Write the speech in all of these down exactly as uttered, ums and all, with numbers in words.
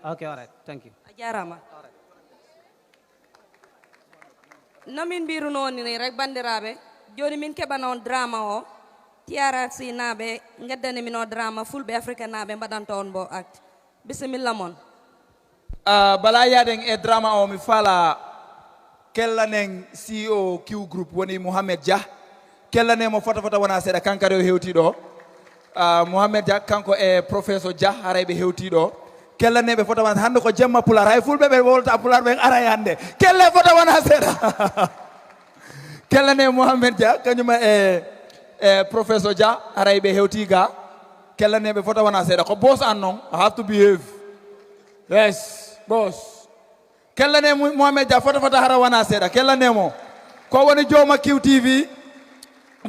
Okay, all right. Thank you. A jaaraama. No min mbirunoo ni rek, banndiraaɓe, jooni min keɓana on drama o, T R R C naaɓe ngeddani min o drama, Fulɓe Afrika naaɓe mbaɗanta on mbo act. Bisimilla mon. Ah, bala yaaden e drama o, mi fala kellanen C E O Q Group, woni Mohamed Dia. Kellanen mo fota fota wona seeɗa, kankadi o hewti ɗo. Ah, Mohamed Dia, kanko e Professor Dia, haray ɓe hewti ɗo. Kellanen ɓe fota wona, hannde ko jemma Pular, hay Fulɓe ɓe wolta Pular ɓen aray hannde. Kelle fota wona seeɗa. Kellanen Mohamed Dia, kañum e, e Professor Dia, haray ɓe hewti ga. Kellanen ɓe fota wona seeɗa. Ko boss an non, I have to behave. Yes, boss. Kellanen Mu-, Mohamed Dia fota fota hara wona seeɗa. Kellanen mo. Ko woni jooma Q T V,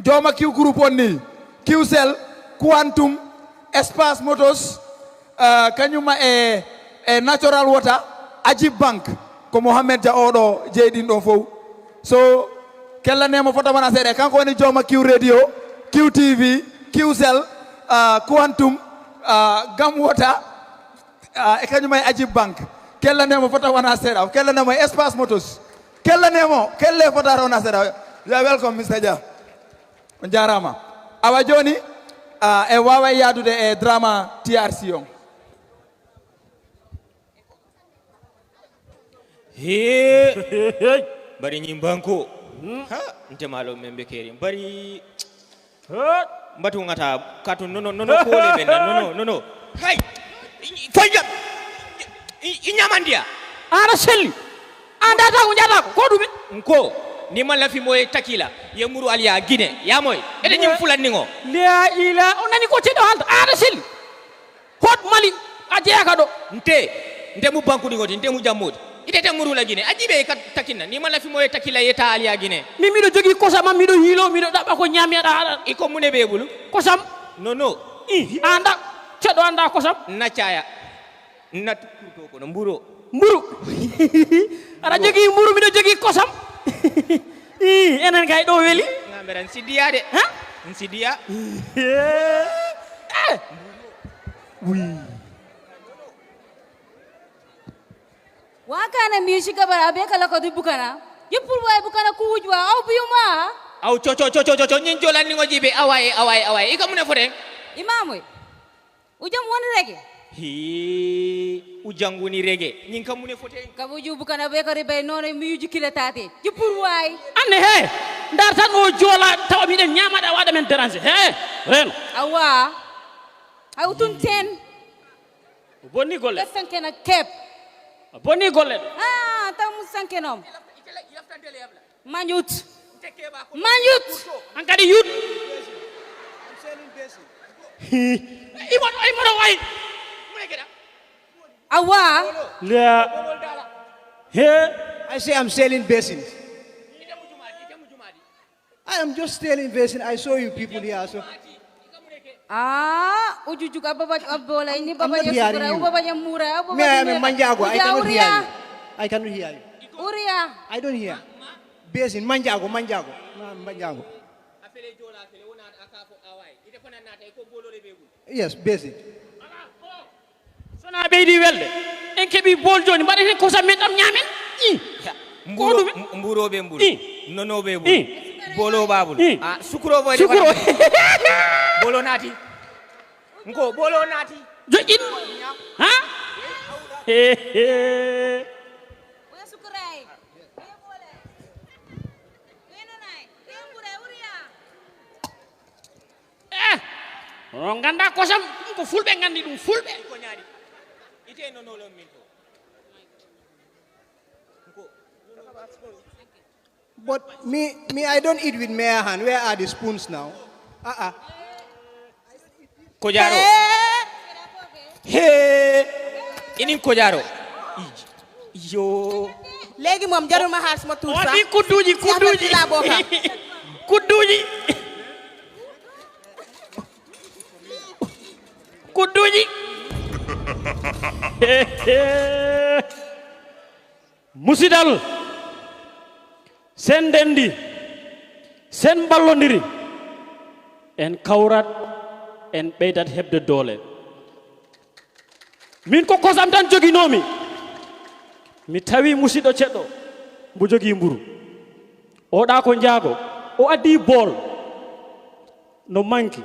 jooma Q Group on ni. Q Cell, Quantum, Espace Motors, ah, kañum e, e Natural Water, Ajib Bank. Ko Mohamed Dia oɗo jeyi ɗin ɗon fow. So, kellanen mo fota wona seeɗa. Kanko woni jooma Q Radio, Q T V, Q Cell, ah, Quantum, ah, Gam Water, ah, e kañum e Ajib Bank. Kellanen mo fota wona seeɗa. Kellanen mo e Espace Motors. Kellanen mo, kelle fota wona seeɗa. You are welcome, Mister Dia. On jaaraama. Awa jooni, ah, e waawa yaadude e drama T R C on. He. Bari ñimbanko. Hmm. Ha, ntema lo membe keri. Bari. He. Mbatu ngata katu nono, nono, kole benda, nono, nono. Hay. Fayam. I, i ñamandiya. Ana selli. Anda ta ko njata ko, ko ɗume? Nko, ni ma lafi moye takila, ye muru aliya Gine, ya moy. Ede ñim fulan ningo. La ila, o nani ko cedo hanta, ana selli. Hot Mali, a jeya ka ɗo. Nte, nte mu bankudi ngoti, nte mu jammudi. Ite te muru la Gine, a jibe ka takinna, ni ma lafi moye takila ye ta aliya Gine. Mi miɗo jogi kosam am, miɗo yiilo, miɗo ɗaɓɓa ko ñaami aɗa haɗa. Iko mune be bulu. Kosam. No, no. I, anda, cedo anda kosam. Na caya. Nat kurto kono mburo. Mburu. Aɗa jogii mburu, miɗo jogii kosam. Ii, enen kay ɗo weli. Ngam mbeɗa nsidiya de. Ha? Nsidiya. Eh. Oui. Wakana music bara abe kala ko du bukana. Yipul way bukana ku wujwa au biyuma. Au cho cho cho cho cho nyin jola ningo jibe awai awai awai. Ika mune fore. Imamu. Ujam woni rege. Hi, ujangu ni rege. Nyin ka mune fote. Ka buju bukana be ka ribe nono mi yuji kile tate. Ji pour wai. Anne he. Ndar tan o jola tawa miɗen ñamaɗa waɗa men déranger. He, reno. Awa. Aw tun ten. O bonni golle. Ka sanke na kep. O bonni golle. Ah, taw mu sanke nom. Manjut. Manjut. An kadi yut. Imoto, imoto way. Awa. La. He. I say I'm selling basins. I am just selling basin. I saw you people here. So. Ah, ujujuk ababa abola ini baba ya sukura, baba ya mura, ababa. Me, I am a Manjago. I cannot hear you. I cannot hear you. Uria. I don't hear. Basin, Manjago, Manjago. Ma-, Manjago. Yes, basin. Sona ɓeydi welde. En keɓi bool jooni, mbaɗen hen kosam men ɗam ñaamen. I. Ko ɗume? Mburoɓe mburu. I. Nonoɓe mburu. I. Bolo babul. I. Ah, sukuro boy. Sukuro. Bolo naati. Nko bolo naati. Joƴƴin. Ha? He, he. Eh, onon nganndaa kosam, ɗum ko fulɓe nganndi ɗum, fulɓe. Ko ñaari. Ite no nolon min to. But me, me, I don't eat with mere hand. Where are the spoons now? Uh-uh. Kojaro. He. Inin kojaro. Yo. Léegi moom jarul ma xaar suma tuur sax. Waɗi kudduuji, kudduuji. Laa bokka. Kudduuji. Kudduuji. Musidal. Sen ndenndi, sen mballondiri, en kawrat, en ɓeydat heɓde doole. Min ko kosam tan joginoomi. Mi tawi musiɗɗo ceɗɗo mbo jogii mburu. Oɗa ko njaago, o addi bool no manki.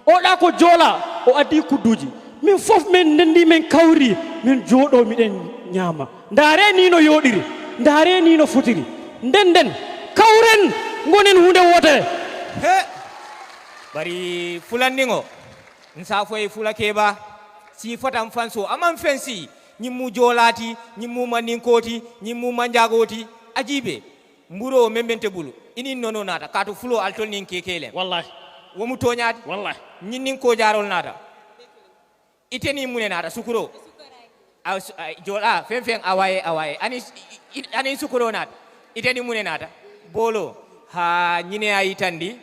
Oɗa ko joola, o addi kudduuji. Min fof min ndenndi, min kawri, min jooɗo miɗen ñaama. Ndaare ni no yooɗiri, ndaare ni no fotiri. Nden nden, kawren, ngonen huunde wootere. He! Bari fulandiŋo, n saafoye fula keeba, si fotam fanso, aman fensi, ñimmu joolaati, ñimmu mandinkooti, ñimmu manjaagooti, ajiibe. Mburo membente bulu. Inin nono naata. Kaatu fulo altol nin kekelen. Wallahi. Womu tooñaati. Wallahi. Ñinnin ko jaarol naata. Iteni mune naata. Sukuro. Aw su- ay, jool a fen fen awaye awaye. Ani i- i- ani sukuro naata. Iteni mune naata. Bolo. Ha ñine a yitandi.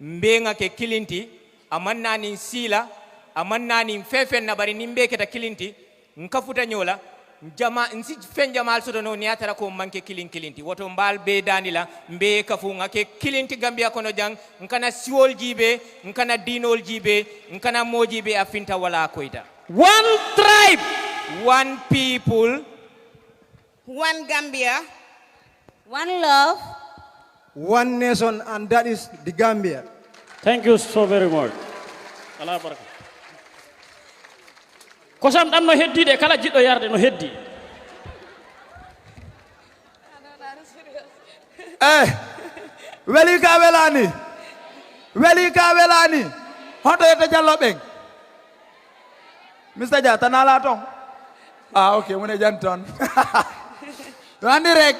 Mbeŋa ke kilinti. Amanna nin sila. Amanna nin fen fen na bari nin mbe keta kilinti. N kafuta ñoo la, n jama, n si feŋ jamaa le soto noo, niŋ a tara ko n maŋ ke kiliŋ kiliŋ ti. Woto, mbe ali bee daani la, mbe kafu, ŋa ke kiliŋ ti Gambiya kono jaŋ, n kana siwolu jiibee, n kana diinoolu jiibee, n kana moo jiibee, a finta walla a koyita. One tribe, one people, one Gambia, one love, one nation, and that is the Gambia. Thank you so very much. Alaa barka. Kosam ɗam no heddii de, kala jiɗɗo yarde no heddii. Eh, weli ka welani? Weli ka welani? Hoto yetta jallo ɓen. Mister Dia, tanala ton. Ah, ok, mune jan ton. Randi rek,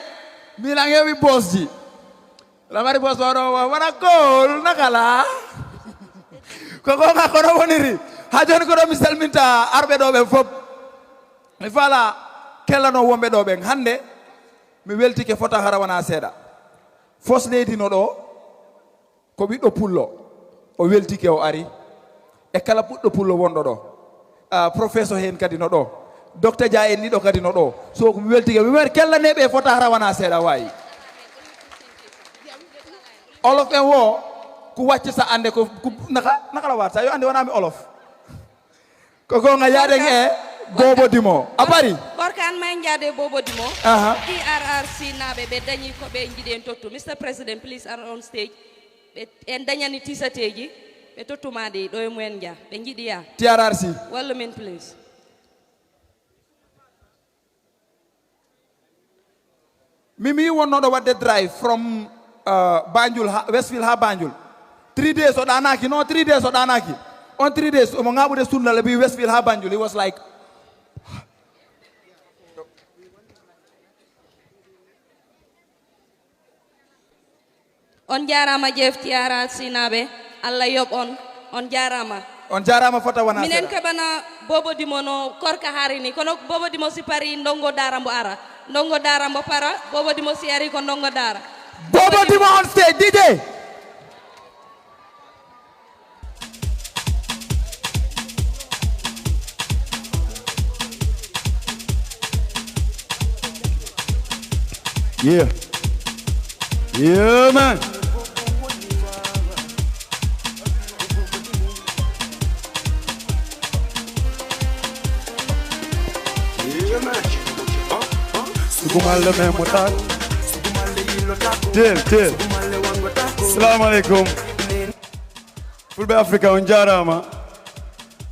milan hewi bosji. Lamari bos wano wana kol nakala. Ko ko nga kono woniri. Ha joni kono mi salminta arɓe ɗo ɓen fop. Mi fala kellano wonɓe ɗo ɓen hande. Mi weltike fota hara wana seeɗa. Fos leydi no ɗo. Ko ɓiɗɗo pullo. O weltike o ari. E kala ɓuɗɗo pullo wonɗo ɗo. Ah, professeur hen kadi no ɗo. Docteur Dia en ɗiɗo kadi no ɗo. So ko mi weltike mi wer kellaneɓe fota hara wana seeɗa wayi. Olof en wo ko wacce sa ande ko ko- naka naka la wata yo ande wonami olof. Ko gonga yaden e bobo dimo a bari. Korka an ma en jaade bobo dimo. Aha. T R R C naɓe ɓe dañi ko ɓe jiɗi en tottu. Mister President, please are on stage. Ɓe en dañani tisateji. Ɓe tottumaɗi ɗo e mumen ja ɓe jiɗi ya. T R R C. Wallu min please. Mimi wonnoɗo wadde drive from uh, Banjul ha, Westfield ha Banjul. Three days o ɗanaki, no three days o ɗanaki. On three days omo ngaɓude sunnala bi Westfield ha Banjul. He was like, on jarama jeef tiyara sinaɓe. Allah yoɓ on. On jarama. On jarama fota wona minen keɓana bobo dimo no korka harini kono bobo dimo si pari ndongo dara mbo ara. Ndongo dara mbo para. Bobo dimo si ari ko ndongo dara. Bobo dimo on stage dj. Yeah. Yeah, man. Sukumalle men mo taal. Teel, teel. Salamu alaikum. Fulɓe Afrika, on jarama.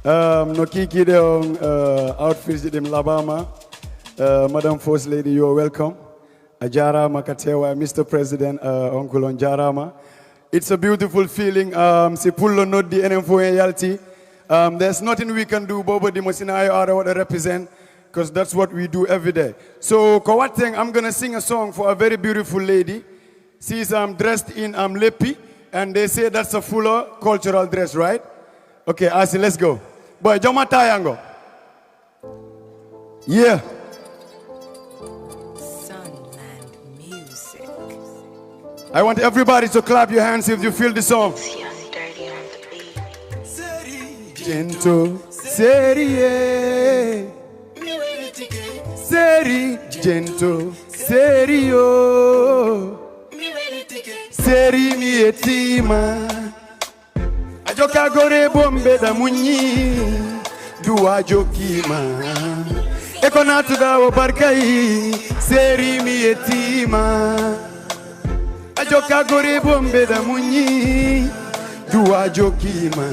Um, no kikiɗe on uh, outfits ɗi ɗim labama. Uh, Madam First Lady, you're welcome. A jarama ka tewa, Mister President, uh, Uncle, on jarama. It's a beautiful feeling. Um, si pullo noddi enen fof en yalti. Um, there's nothing we can do. Bobo Dimo Sinayo Ara what represent, because that's what we do every day. So, ko watten, I'm gonna sing a song for a very beautiful lady. She's um, dressed in um, leppi, and they say that's a fuller cultural dress, right? Okay, Asi, let's go. Boy, Joma Tayango. Yeah. Sunland Music. I want everybody to clap your hands if you feel the song. Gentle, serie. Seri, gentle, serio. Seri mi etima. Ajoka gore bombe da munyi. Duwa jokkima. E ko natuɗa o barkay, seri mi yettima. A jokka gore bombe da munyi. Duwa jokkima.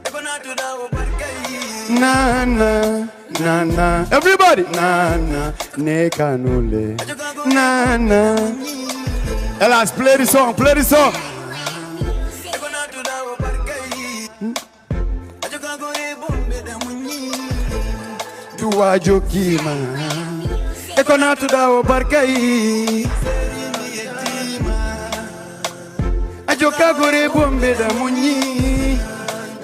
E ko natuɗa o barkay. Nana, nana. Everybody. Nana, ne kanule. Nana. Elas, play the song, play the song. Duwa jokkima. E ko natuɗa o barkay. A jokka gore bombe da munyi.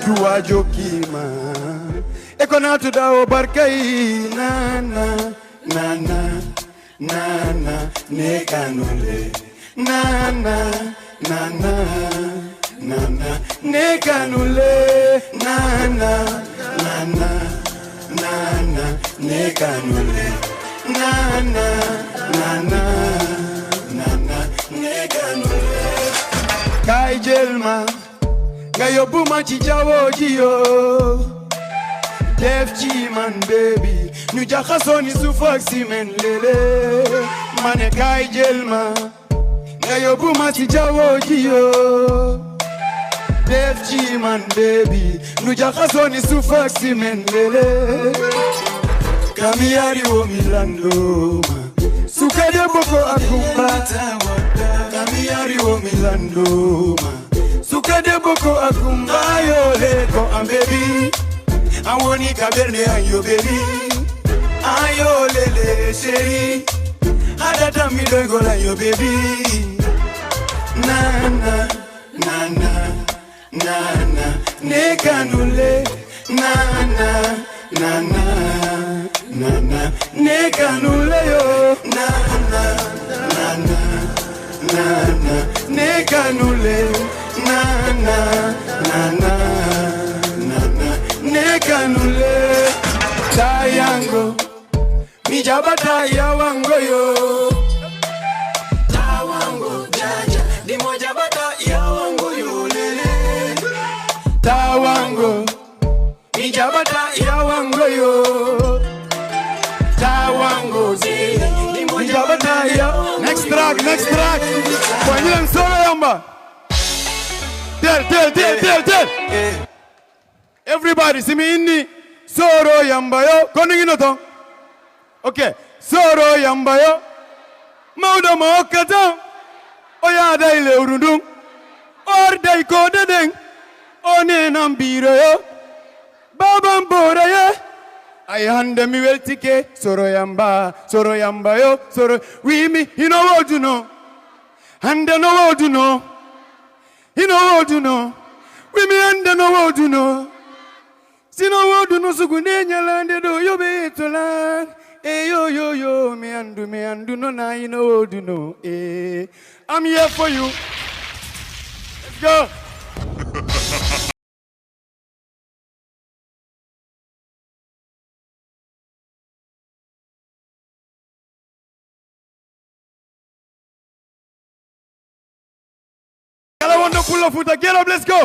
Duwa jokkima. E ko natuɗa o barkay. Nana, nana, nana, ne kanule. Nana, nana, nana, ne kanule. Nana, nana, nana, ne kanule. Nana, nana, nana, ne kanule. Kay jelma, nga yobuma ci jawoji yo. Def ci man baby, ñu jaxasoo ni suuf ak ciment lele. Ma ne kay jelma. Nga yobuma ci jawoji yo. Def ci man baby, ñu jaxasoo ni suuf ak ciment lele. Kamiyari wo milandoma. Suka de boko akumba. Kamiyari wo milandoma. Suka de boko akumba yo le ko am baby. Awoni kaberne ayo baby. Ayo lele chérie. Adata mi doy gola yo baby. Nana, nana, nana, ne kanule. Nana, nana, nana, ne kanule yo. Nana, nana, nana, ne kanule. Nana, nana, nana, ne kanule. Tayango. Mi jaɓata yawango yo. Tawango jaja, dimo jaɓata yawango yo lele. Tawango. Mi jaɓata yawango yo. Tawango de. Dimo jaɓata ya. Next track, next track. Kwa nyile nsolo yamba. Tell, tell, tell, tell, tell. Everybody, si mi inni Soro Yamba yo, ko ningi no ton? Ok, Soro Yamba yo, mawɗo mo hokkata, o yaada e lewru ndun, o arda e koode ɗen, o neenan biiro yo, baaban boora ye. Ay hande mi weltike, Soro Yamba, Soro Yamba yo, Soro, wi mi hino wooduno, hande no wooduno. Hino wooduno, wi mi annda no wooduno. Si no wooduno sugu nde ñalaande ɗo yo ɓe yettolan. E yo, yo, yo, mi anndu, mi anndu no na hino wooduno. E, I'm here for you. Let's go. Kala wonɗo Pullo Fuuta, get up, let's go.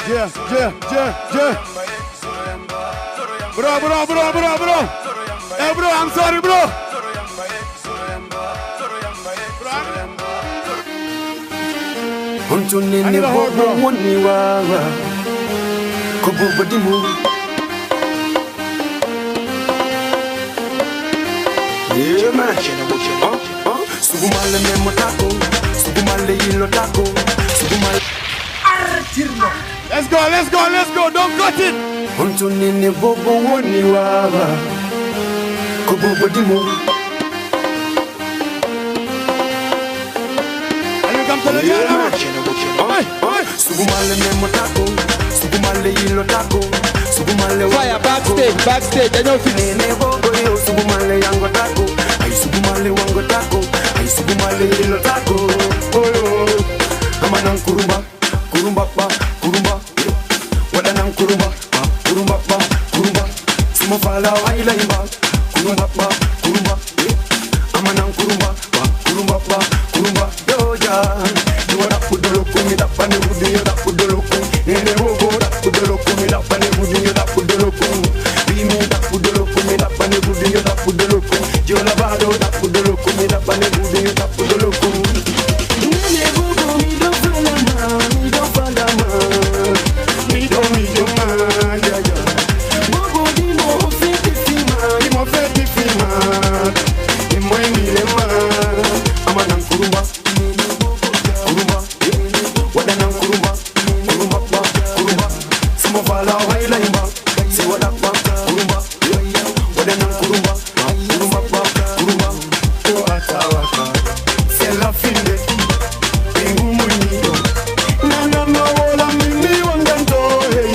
Yeah, yeah, yeah, yeah. Bro, bro, bro, bro, bro. Hey, bro, I'm sorry, bro. Honto nene bobo woni wawa. Ko bobo dimo. Yeah, man. Huh? Huh? Sugumalle memo tako. Sugumalle yilo tako. Sugumalle. Artirno. Let's go, let's go, let's go. Don't cut it. Honto nene bobo woni wawa. Ko bobo dimo. Are you come to the girl? Hey, hey. Sugumalle memo tako. Sugumalle yilo tako. Sugumalle. Fire backstage, backstage. I don't feel. Nene bobo yo. Sugumalle yango tako. Ay sugumalle wango tako. Ay sugumalle yilo tako. Oh yo. Amanan kurumba. Kurumba pa, kurumba. Wada nan kurumba pa, kurumba pa, kurumba. Simo fala wa ila imba. Kurumba pa, kurumba. Amanan kurumba pa, kurumba pa, kurumba. Yo ja. Ni wada pudolo kumi da pa ne budi yo da pudolo kumi. Nene wogo da pudolo kumi da pa ne budi yo da pudolo kumi. Bimi da pudolo kumi da pa ne budi yo da pudolo kumi. Jola bado da pudolo kumi da pa ne budi yo da pudolo kumi. Nene bobo mi do falama, mi do falama. Mi do mi do ma, yeah, yeah. Bobo di mo feti fima, di mo feti fima. Di mo ni le ma. Amanan kurumba, kurumba, wada nan kurumba, kurumba pa, kurumba. Simo fala wa ila imba. Si wada pa, kurumba. Wada nan kurumba, kurumba pa, kurumba. To atawaka. C'est la fin de. Ingu munyi. Nana mawola mimi wanganto, hey.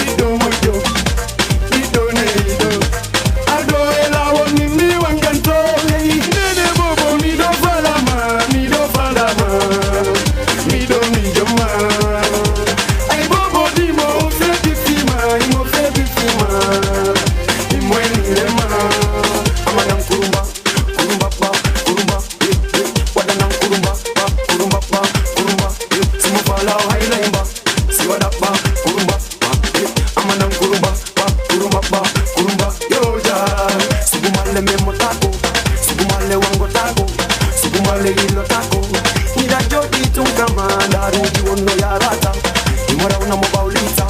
Ido mojo. Ido ne ido. Ado ela wo mimi wanganto, hey. Nene bobo mi do falama, mi do falama. Mi do mi joma. Ay bobo di mo feti fima, imo feti fima. Imo enilema. Amanan kurumba, kurumba pa, kurumba. Wada nan kurumba pa, kurumba pa, kurumba. Simo fala wa ila imba. Si wada pa, kurumba pa. Amanan kurumba pa, kurumba pa, kurumba. Yo ja. Sugumalle memo tako. Sugumalle wango tako. Sugumalle yilo tako. Ni da jodi tun kama da ruji wonno yarata. Imora una mo baulita.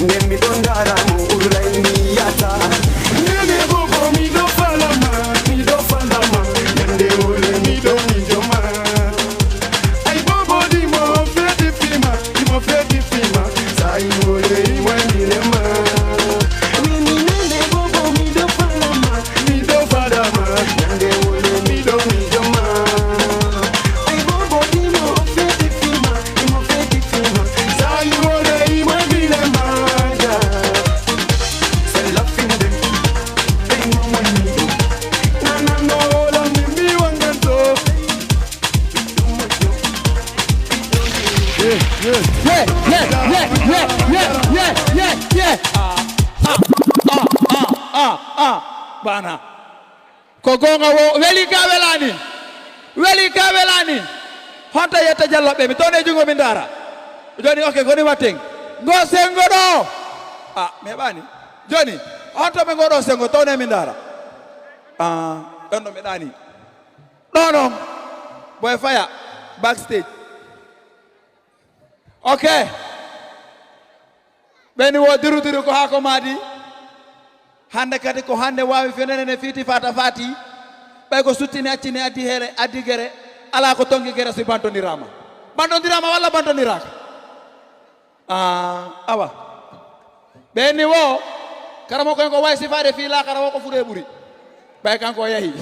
Nemi don dara mo urla ni yata. Nene bobo mi do falama, mi do falama. Nende ole mi do mi joma. Ay bobo di mo feti fima, di mo feti fima. Sa i mo le i mo ni le ma. Mi ni nene bobo mi do falama, mi do falama. Nende ole mi do mi joma. Ay bobo di mo feti fima, di mo feti fima. Sa i mo le i mo ni le ma. Yeah. C'est la fin de. Ay mo mo ni. Na na no la mi mi wanganto. Yeah, yeah, yeah, yeah, yeah, yeah, yeah, yeah, yeah. Ah, ah, ah, ah, ah, ah. Bana. Ko gonga wo, weli ka welani. Weli ka welani. Honto yetta jalloɓe, mi tone jungo mi ndara. Joni, ok, koni watten. Ngo sengo ɗo. Ah, mi heɓani. Joni, honto ɓe ngoɗo sengo, tone mi ndara. Ah, ɗon ɗo mi ɗani. Non, non. Boy Faya, backstage. Ok. Ɓeni wo duru duru ko haa ko maadi. Hannde kadi ko hannde waawi fenene ne fiiti fata fati. Ɓay ko suttini accini addi here, addi gere. Alaa ko tongi gere si bantondirama. Bantondirama walla bantondiraka? Ah, awa. Ɓeni wo, kara mo koyen ko wawi sifaade fii laakara wo ko fure ɓuri. Ɓay kanko o yahi.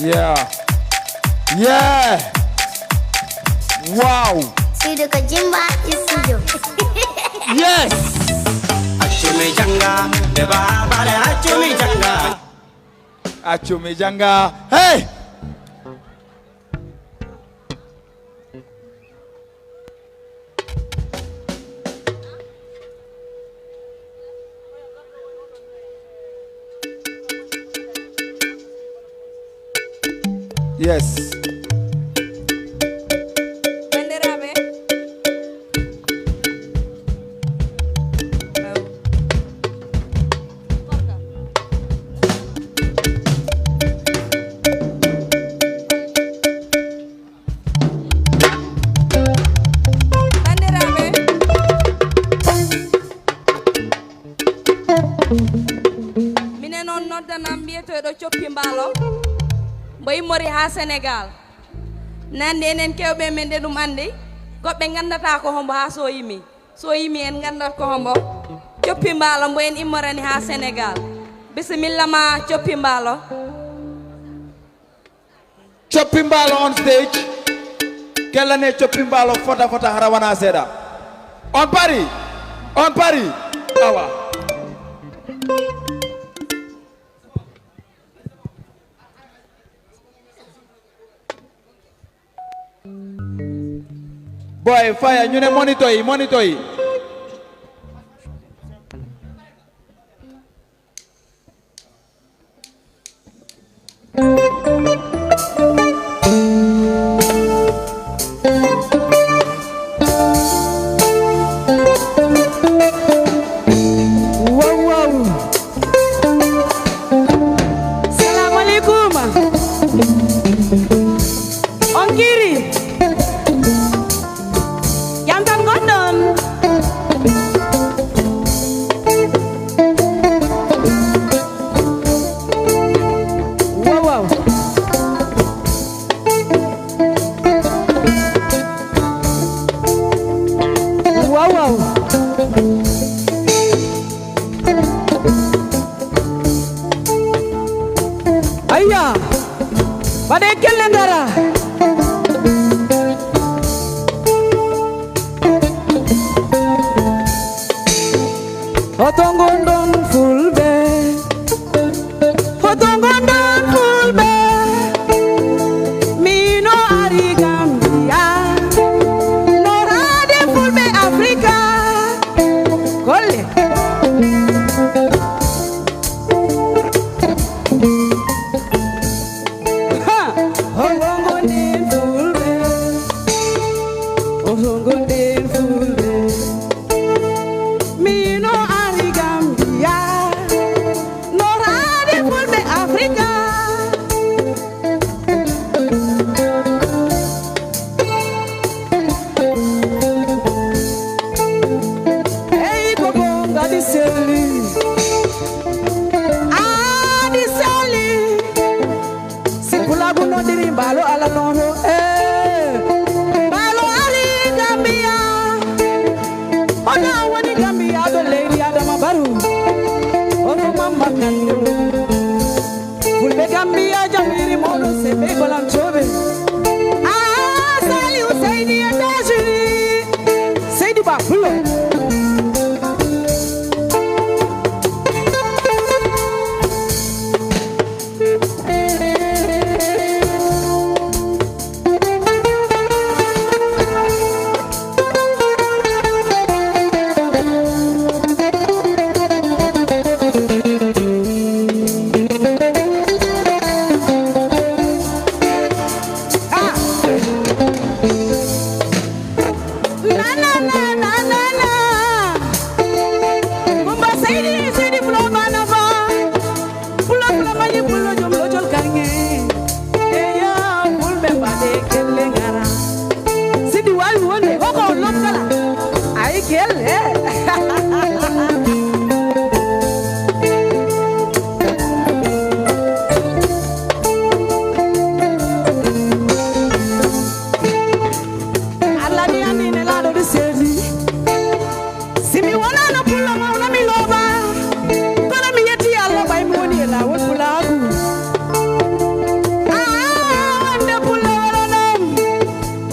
Yeah. Yeah. Wow. Studio Kojimba Studio. Yes. Accu mi janga, ɓe babale, accu mi janga. Accu mi janga. Hey. Yes. Bandiraɓe. Bandiraɓe, minen on noddanam mbiyeteeɗo Coppi Mbaalo, mbo immori haa Senegaal. Nandi enen kewɓe men ɗe ɗum andi, goɗɓe ngandata ko hombo haa so yimi. So yimi en ngandat ko hombo. Coppi Mbaalo mbo en immorani haa Senegaal. Bisimilla ma Coppi Mbaalo. Coppi Mbaalo on stage. Kellane Coppi Mbaalo fota fota hara wana seeɗa. On pari? On pari? Awa. Boy, fire, ñu ne monitoy, monitoy. Wow, wow. Salamu alaikum. On kiri. Jam tan gonɗon.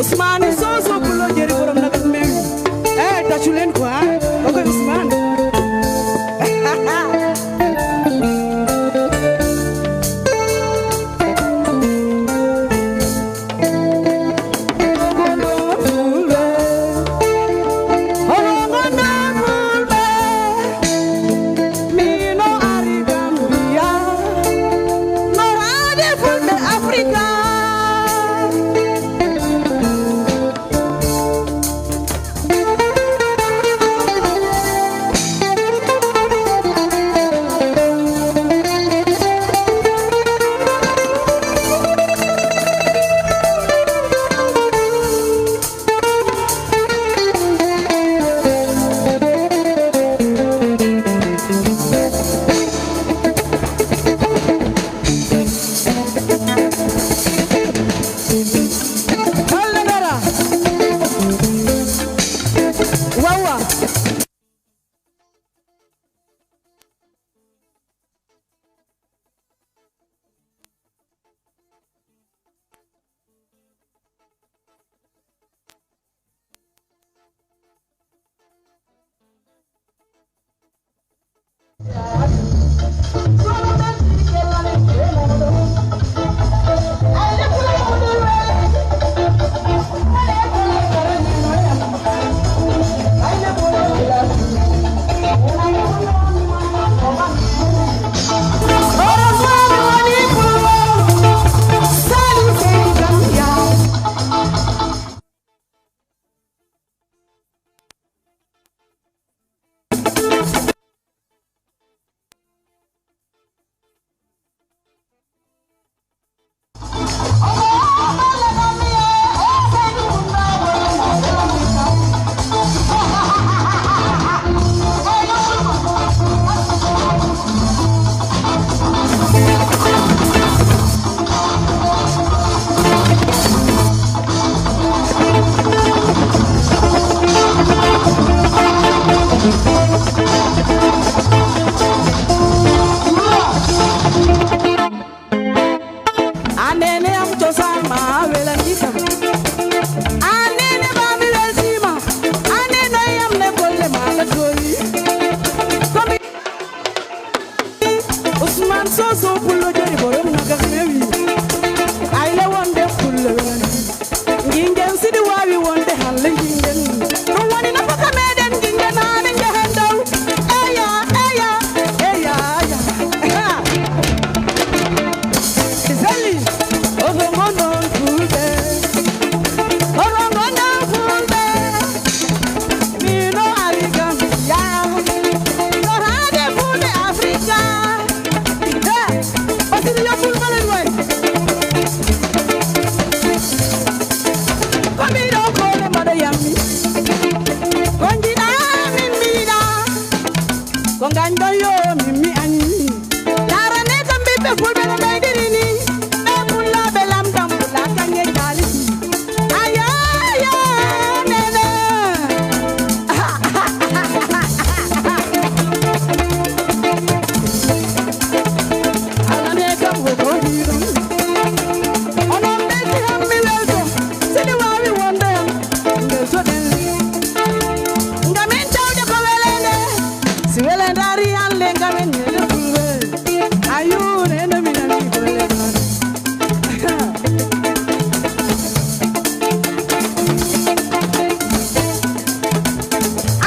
Ousmane Soso Pulo Jeri borom nag ak meew yi. Eh, tàccu leen quoi. Kooku Ousmane. Anene am cosaan ma welani kam. Anene ba mi weltima. Anene yam ne golle ma ka toyi. Komi Ousmane Soso Pulo Jeri borom nag ak meew yi. Ay le wonde Pulo welani. Gingen siɗi wawi wonde halle gingen. Ɗum woni nafaka meɗen gingen haa min njehen dow. Eya, eya, eya, eya. Zali, oɗo ngon ɗon fulɓe. Oɗo ngon ɗon fulɓe. Mino ari Gambia. Ɗo haade fulɓe Afrika. Eh, o sidi yo fulɓe len way. Ko mbiɗo kole mbaɗa yammi. Ko njiɗa min mbiɗa. Ko ngañɗon yo min mi añi. Larane kam ɓiɓɓe fulɓe no ɓeydiri ni. Ɓe pullaaɓe lamɗam pulla kaŋŋe kaalisi. Ayo, ayo, nene. Alane kam ko ko hiɗum. Onon ɓe si hammi welto. Siɗi waawi wonde hen. Weltoɗen. Ngam en tawde ko welende. Si welende ari hande ngam en nene fulɓe. Ayuu, nene mi nani golle ma.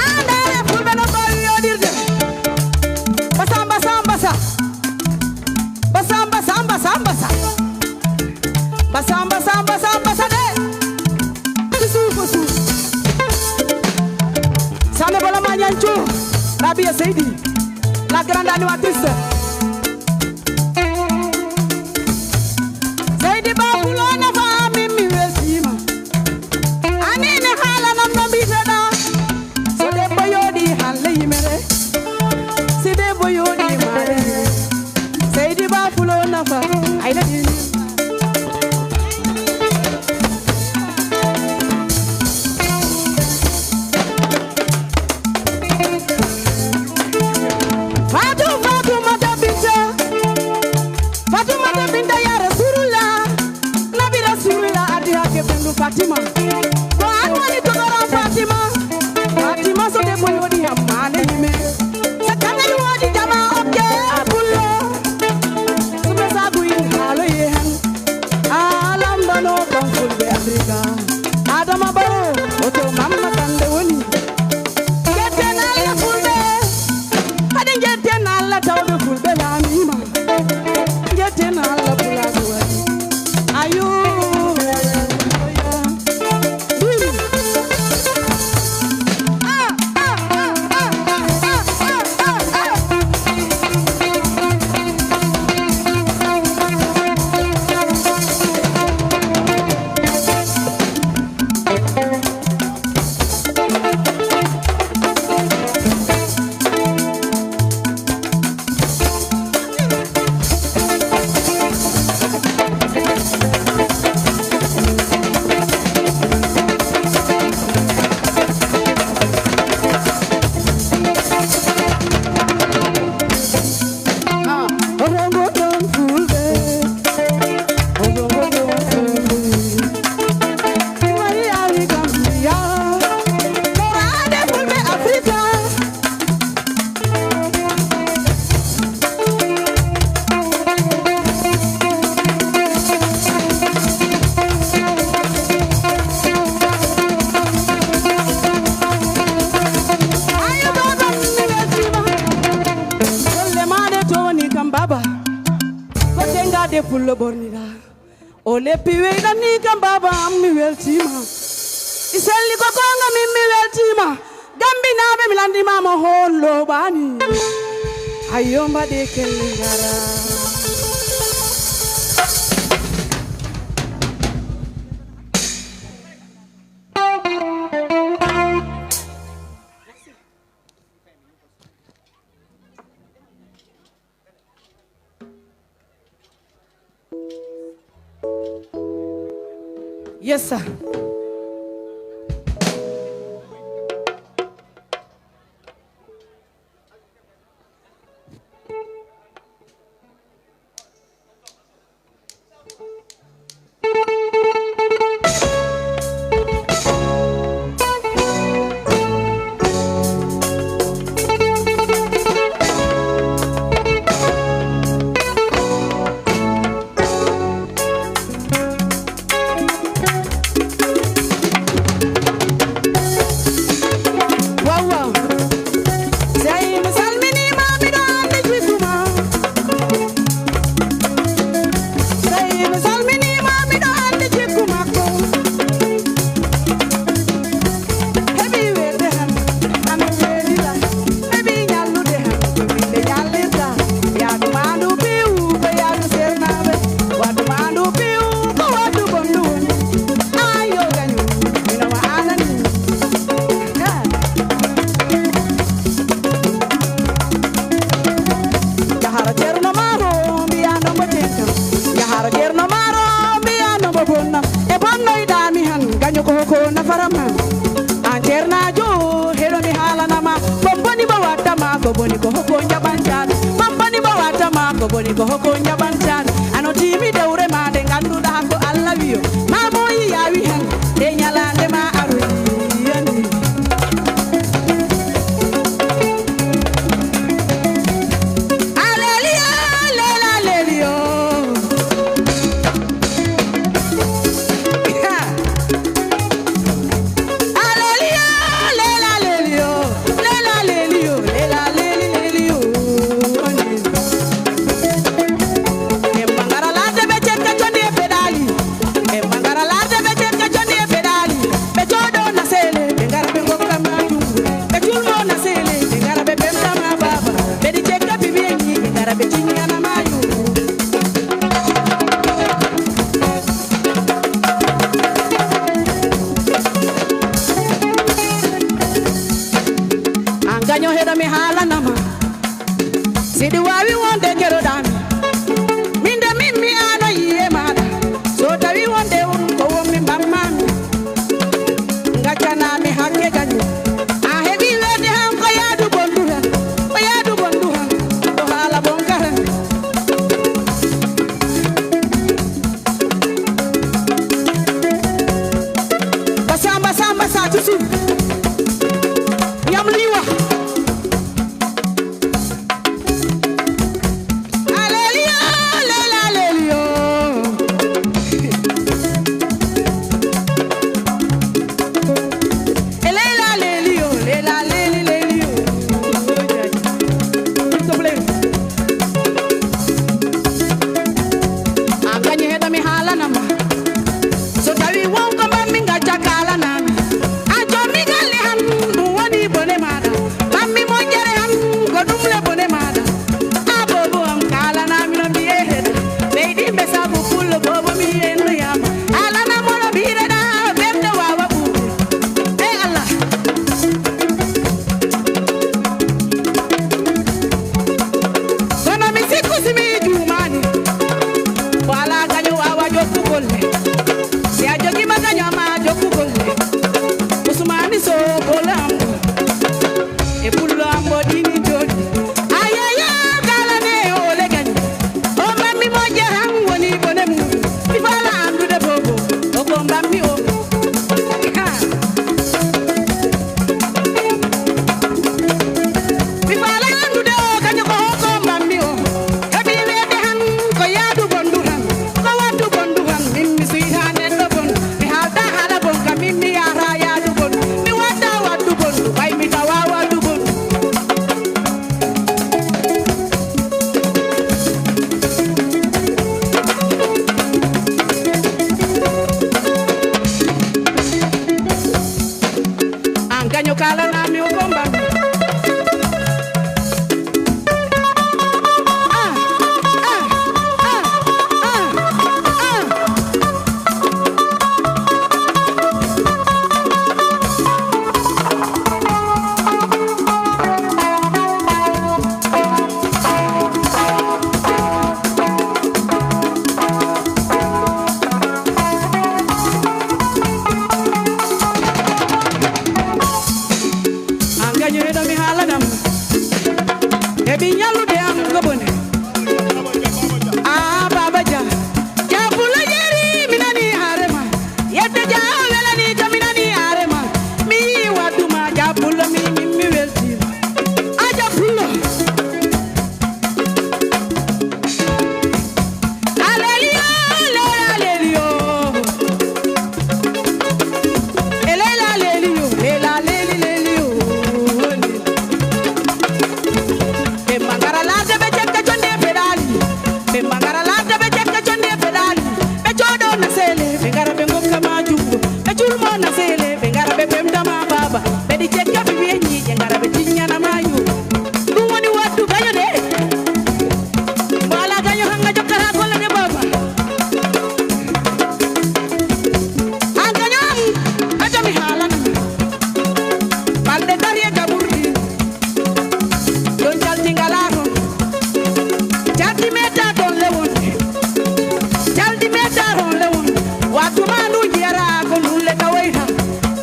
Andare fulɓe no mbawi yoɗirde. Basa, basa, basa. Basa, basa, basa, basa. Basa, basa, basa, basa de. Susu, susu. Sane bala ma ñancu. Rabia Seydi. La grande animatrice. Seydi Ba Pulo nafa min mi weltima. Anene haalanam no mbiteɗa. So debbo yooɗi halle yimere. Si debbo yooɗi maare. Seydi Ba Pulo nafa. Ayna dini. Fatou, Fatou, Mata Ko an woni togoram Fatima. Fatima so debbo yooɗi hammaande yime. Sakkanga ɗum woodi jama okke pullo. Suɓe sabu in haaloye hen. Alam bano kon fulɓe Afrika. Adama Baro, oto Mamma Kande woni. Njetten Allah fulɓe. Hade njetten Allah tawɓe fulɓe laamiima. Njetten Allah pulaagu waɗi. Ayo. Ayo, baba, mi weltima. Golle maɗe towni kam, baba. Ko tenga de pullo bornira. O leppi weyɗan ni kam, baba am, mi weltima. I selli ko gonga min, mi weltima. Gambinaaɓe, mi landimaama hoon looɓaani. Ayyo, mbaɗe kelle ngara. Yes, sir. Wawa. Sey mi salminiima, miɗo anndi jikku ma. Sey mi salminiima, miɗo anndi jikku makko. Heɓi weetde han, amin weetida. Heɓi ñallude han, ko min ɓe ñallirta. Yaadu maandu piiw, ko yaadu sernaaɓe. Waadu maandu piiw, ko waadu bondu woni. Ayo gañu, mino ma anani. Jahara Ceerno Maaro, mbiya no mbo tentam. Jahara Ceerno Maaro, mbiya no mbo bonnam. E bonnoyɗaa mi han, gaño ko hoko nafara ma. An ceernaajo, heɗo mi haalana ma. Ko boni mbo watta ma, ko boni ko hoko njaɓantaa mi. Ko boni mbo watta ma, ko boni ko hoko njaɓantaa mi. Ano tiimi dewre ma nde ngannduɗaa ko Alla wiyo. Ma moyi yaawi hen, nde ñalaande ma aroyi yandi. Aleliyo, lela leliyo. Aleliyo, lela leliyo. Lela leliyo, lela leli leliyo. Ɓe ngara laarde ɓe cekka condi e peɗaali. Ɓe ngara laarde ɓe cekka condi e peɗaali. Ɓe coodo na seele, ɓe ngara ɓe ngokka ma junngo. Ɓe culmo na seele, ɓe ngara ɓe pemta ma baaba. Ɓe ɗi cekka piɓi en ni, ɓe ngara ɓe ciññana ma junngo. An gaño heɗo mi haalanama. Siɗi waawi wonde keɗoɗaami. Min de min mi ano yiye maɗa. So tawi wonde on ko wonmi mbammaami. Gaccanaami hakke gaño. A heɓi weede han ko yaadu bondu han. Ko yaadu bondu han. Ko haala bonka han. Sa tusu. Yam liwa. Aleliyo, lela aleliyo. Elela aleliyo, lela aleli leliyo. S'il te plaît. An kañum heɗo mi haalanama. So tawi wonko mbanmi ngacca kaalanami. A joomi galle han, ɗum woni bone maaɗa. Mbanmi moƴƴere han, ko ɗum le bone maaɗa. A boobo am kaalanami no mbiye heɗa. Leydi mbe sabu pullo boobo mi ennoyama. Haalanamo no mbireɗa, ɓerɗe wawa ɓuuɓe. Ey Allah. Kono mi sikku si mi juumaani, ko alaa gaño waawa jokku golle. Si a jogiima gaño ma jokku golle. Usmaani Sow golle am ɗo. E pullo am ɗo ɗiini jooɗi. Ayaya, kala ne ole gaño. O mbanmi moƴƴa han woni bone mum. Mi faala anndude boobo. O ko mbanmi o. Ha. Mi faala anndude o kañum ko hoko mbanmi o. Heɓi weede han ko yaadu bondu han. Ko waddu bondu han. Min mi suyta neɗɗo bon. Mi haalta haala bon ka min mi yahata yaadu bon. Mi wadda waddu bondu. Ɓay mi tawa waddu bondu. An gaño kaalanami o bomba. Ah, ah, ah, ah, ah. An gaño heɗo mi haala ɗam. Heɓi ñallude am ko bone. Ah, Baba Dia. Dia Pulo Jeeri, mi nani haare ma. Yedde Dia o welani to mi nani haare ma. Mi yii waddu ma Dia Pulo, mi, mi, mi weltiima. Ah, Dia Pulo. Aleliyo, lela aleliyo. E lela aleliyo, lela aleli leliyo. Ɓe mangara laata ɓe cekka jonde peɗaali. Ɓe mangara laata ɓe cekka jonde peɗaali. Ɓe jooɗo na seele, ɓe ngara ɓe ngokka ma jungo. Ɓe julmo na seele, ɓe ngara ɓe ɓemda ma baaba. Ɓe ɗi cekka ɓe wiye ñiiƴe, ngara ɓe tiññana ma yuuɓe. Ɗum woni waddu gaño de. Mbo alaa gaño hannga jokkata golle de baaba. An gaño am, aja mi haalana. Balɗe dari e gaɓurɗi. Ɗon jalti ngalaa toon. Jalti meetaa toon lewon. Jalti meetaa toon lewon. Wattu ma ndu njiyata ko ndulle tawoyta.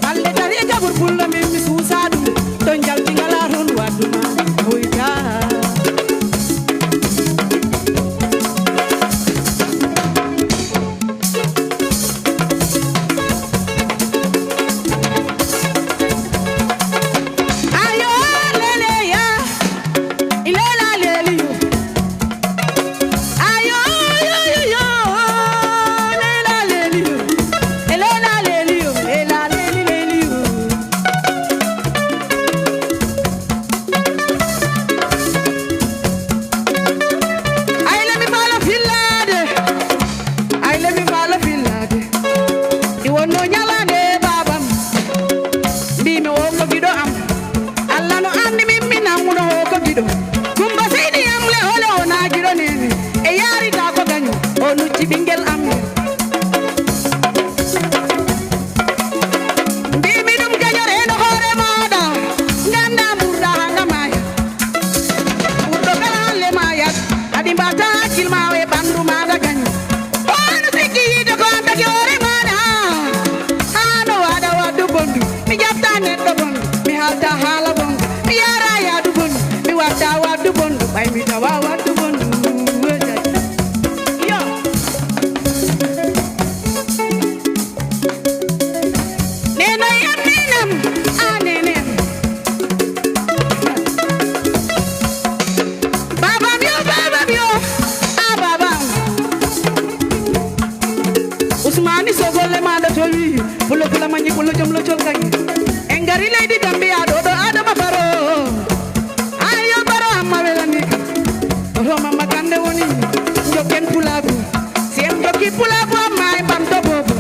Balɗe dari e gaɓur pullo min mi suusa ɗum. Ɗon jalti ngalaa toon wattu ma ndu tawoyta. Ayo, lele, ya. Ilela leliyo. Ayo, yo, yo, yo. Lela leliyo. Elela leliyo. Lela leli leliyo. Ay, le mi faala fillaade. Ay, le mi faala fillaade. Ɗi wonno ñalaande baabam. Mbiimi o ko giɗo am. Allah no anndi min, mi nanguno o ko giɗo. Kumba seydi am le hole o na giɗo nene. E yaarita ko gaño. O nucci ɓinngel am. Mbiimi ɗum gaño reeno hoore maaɗa. Ngannda mburɗa hanga maaya. Ɓurɗo kala halle maayat. Adi mbata hakkil ma e ɓanndu maaɗa gaño. Wano sikki yiide ko an tagi hoore maaɗa. Haa no waɗa waddu bondu. Mi ƴetta neɗɗo bondu. Mi haalta haala bondu. Mi yaara yaadu bondu. Mi watta waddu bondu. Ɓay mi tawa waddu bondu. Yo. Neno yammi. Pullo pula mañi pullo jom lo col kañi. En gari leydi Gambia ɗo ɗo Adama Baro. Ayo Baro amma welani. Oto mamma kande woni. Jokken pulaku. Si en jokki pulaku amma e ɓamto bobo.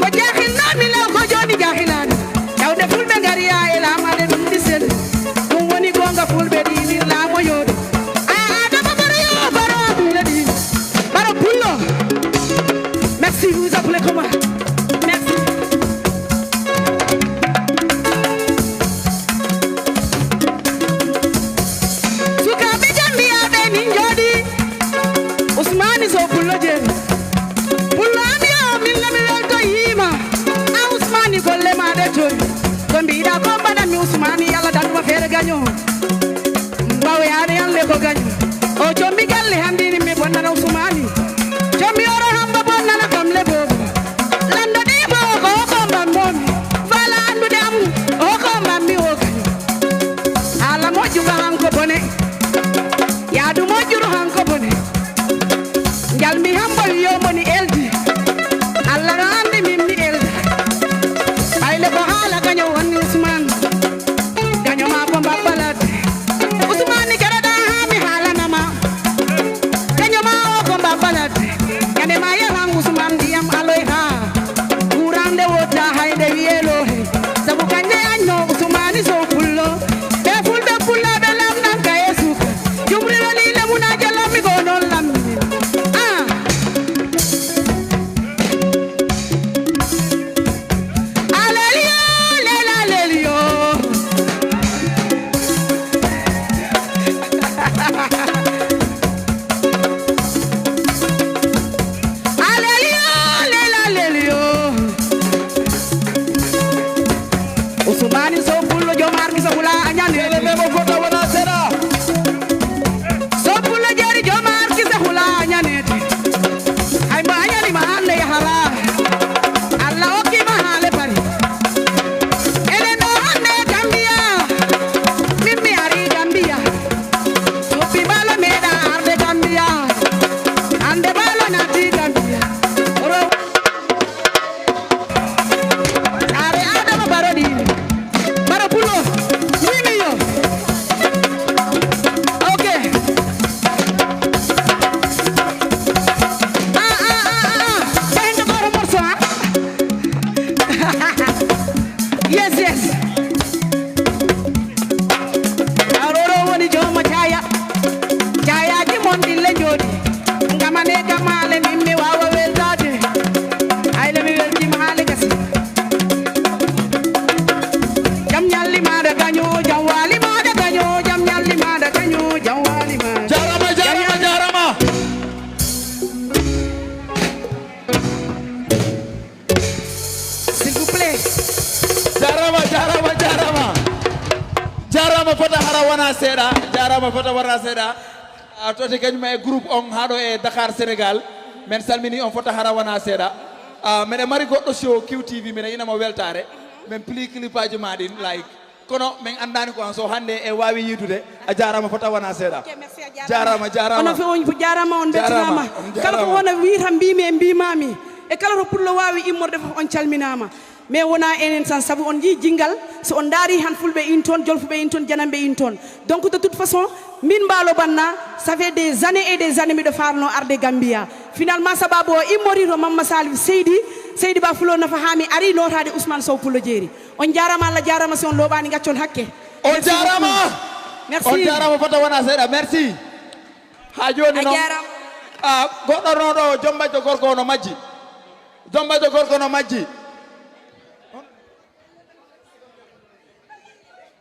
Ko jahilnami law ko joni jahilani. Tawde fulɓe ngari ya e lamade ɗum ɗi sel. Ɗum woni gonga fulɓe ɗi min laamoyoɗo. A Adama Baro yo Baro abulle ɗi. Baro pullo. Merci, vous appelez comment? Merci. Sukaaɓe Gambiya ɓe min jooɗi. Usmani Sow pullo jeeri. Pullo am yo min lami welto yiima. A Usmani golle ma ɗe joyi. Ko mbiɗa ko mbaɗanmi Usmani yalla dannuma feere gaño. Mbaw yaade yande ko gaño. O commi galle handini mi bonnana Usmani. Commi oro hamba bonnana kam le bobo. Lando ɗi bo ko ko mbammomi. Fala andude am o ko mbammi o gaño. Haala moƴƴuka hanko bone. Yaadu moƴƴuru hanko bone. Njalmi hambol yo moni eldi. Allah no andi min mi elda. Ɓayde ko haala gaño wonni Usman. Gaño ma ko mbabba ladde. Usmani keɗoɗa ha mi haalanama. Gaño ma o ko mbabba ladde. Ñande ma yalan Usman ndiyam aloy ha. Kurande wotta hayde wiye lohe. Sabu kanje anno Usmani Sow pullo. Ɓe fulɓe pullo ɓe lamnan ka e suka. Jumri woni lemuna jalami ko non lammi. Ah. Alelio, lela, alelio. Alelio, lela, alelio. Usmani Sow pullo jom arkisa hula a ñande. Ele memo fota wona sera. Sow pullo jeeri jom arkisa hula a ñande. Hay mo a ñalima hande yahala. Allah okki ma hale bari. Enen ɗo hande Gambia. Min mi ari Gambia. Suppi balo meɗa arde Gambia. Hande balo nati Gambia. Oro. Are Adama Baro ɗi. Baro Pulo. Wini yo. Ok. Ah, ah, ah, ah, ah. Ɓeydo goto morceau, ah. Yes, yes. Aroro woni jooma caaya. Caayaji mon ɗille jooɗi. Ngamane gamale min mi wawa weltade. Hayle mi weltima haale gasi. Jam ñalli maɗa gaño, jam wali maɗa gaño, jam ñalli maɗa gaño, jam wali maɗa. Jarama, jarama, jarama. S'il vous plaît. Jarama, jarama, jarama. Jarama fota hara wona seeɗa. Jarama fota wona seeɗa. A toti kañum e groupe on haɗo e Dakar, Sénégal. Men salmini on fota hara wona seeɗa. Ah, meɗen mari goɗɗo show Q T V, meɗen ina mo weltare. Men pli clipaji ma ɗin, like. Kono men andani ko an so hande e wawi yidude. A jarama fota wona seeɗa. Ok, merci, a jarama. Jarama, jarama. Ono fe on jarama, on beltanama. Jarama, on jarama. Kala ko wona wi tan mbimi e mbimami. E kala to pullo wawi immorde fof on calminama. Mais wona enen tan, sabu on jii jingal, so on daari han fulɓe in toon, jolfuɓe in toon, jananɓe in toon. Donc de toute façon, min Mbaalo Banna, ça fait des années et des années miɗo farno arde Gambia. Finalement sababu o immori to Mamma Salif Seydi, Seydi Ba Fulo Nafa ha mi ari notade Ousmane Sow Pullo Jeeri. On jarama, Allah jarama, si on loɓani gaccon hakke. On jarama. Merci. On jarama fota wona seeɗa. Merci. Ha joni a noon jarama. Ah, goɗɗo no ɗo, jombajo gorko ono majji. Jombajo gorko no majji.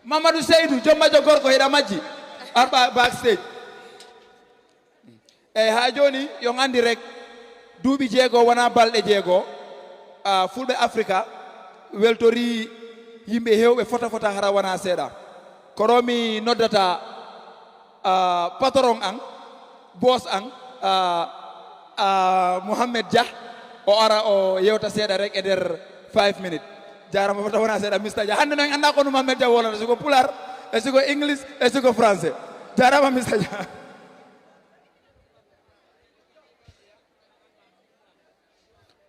Mamadou Seydou, jombajo gorko hiɗa majji. Arɓa backstage. Eyyi, ha joni, yon andi rek, duuɓi jeego wona balɗe jeego. Ah, fulɓe Afrika weltori yimɓe hewɓe fota fota hara wona seeɗa. Ko ɗo mi noddata, ah, patron an, boss an, ah, ah, Mohamed Dia, o ara o yewta seeɗa rek e nder five minutes. Jarama fota wona seeɗa, Mister Dia. Hande noon en anda kono Mohamed Dia wolata, siko pular, e siko English, e siko français. Jarama, Mister Dia.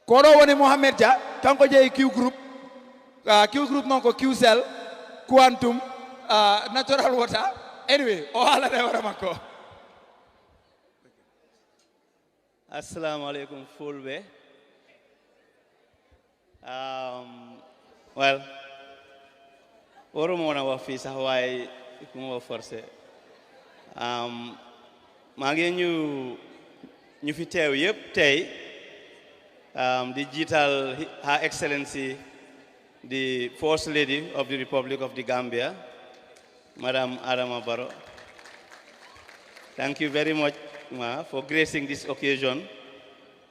Ko ɗo woni Mohamed Dia, kanko jeeyi Q Group. Ah, Q group noon ko Qcell, Quantum, ah, natural water. Anyway, o haalana e hoore makko. Assalamu alaikum, Fulbe. Um, well, woro mo wona wa fi sax, waaye ku ma wa forcé. Um, maa ngi ñu, ñu fi teew yépp tey, um, di jiital hi-, Her Excellency, the First Lady of the Republic of the Gambia, Madam Adama Barrow. Thank you very much, ma, for gracing this occasion.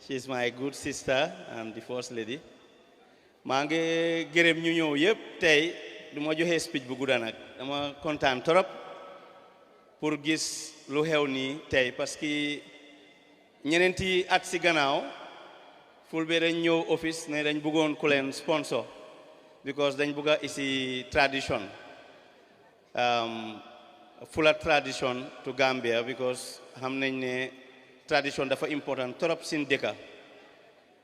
She is my good sister and the First Lady. Maa ngi gërëm ñu ñëw yépp tey. Du ma joxe speech bu gudda nag. Dama kontaan trop pour gis lu xew nii tey, parce que ñeneenti at si gannaaw, Fulbe dañ ñëw office ne dañ bëggoon ku leen sponsor, because dañ bëgg a isi tradition, um, Fula tradition to Gambia, because xam nañ ne tradition dafa important trop sin dëkka.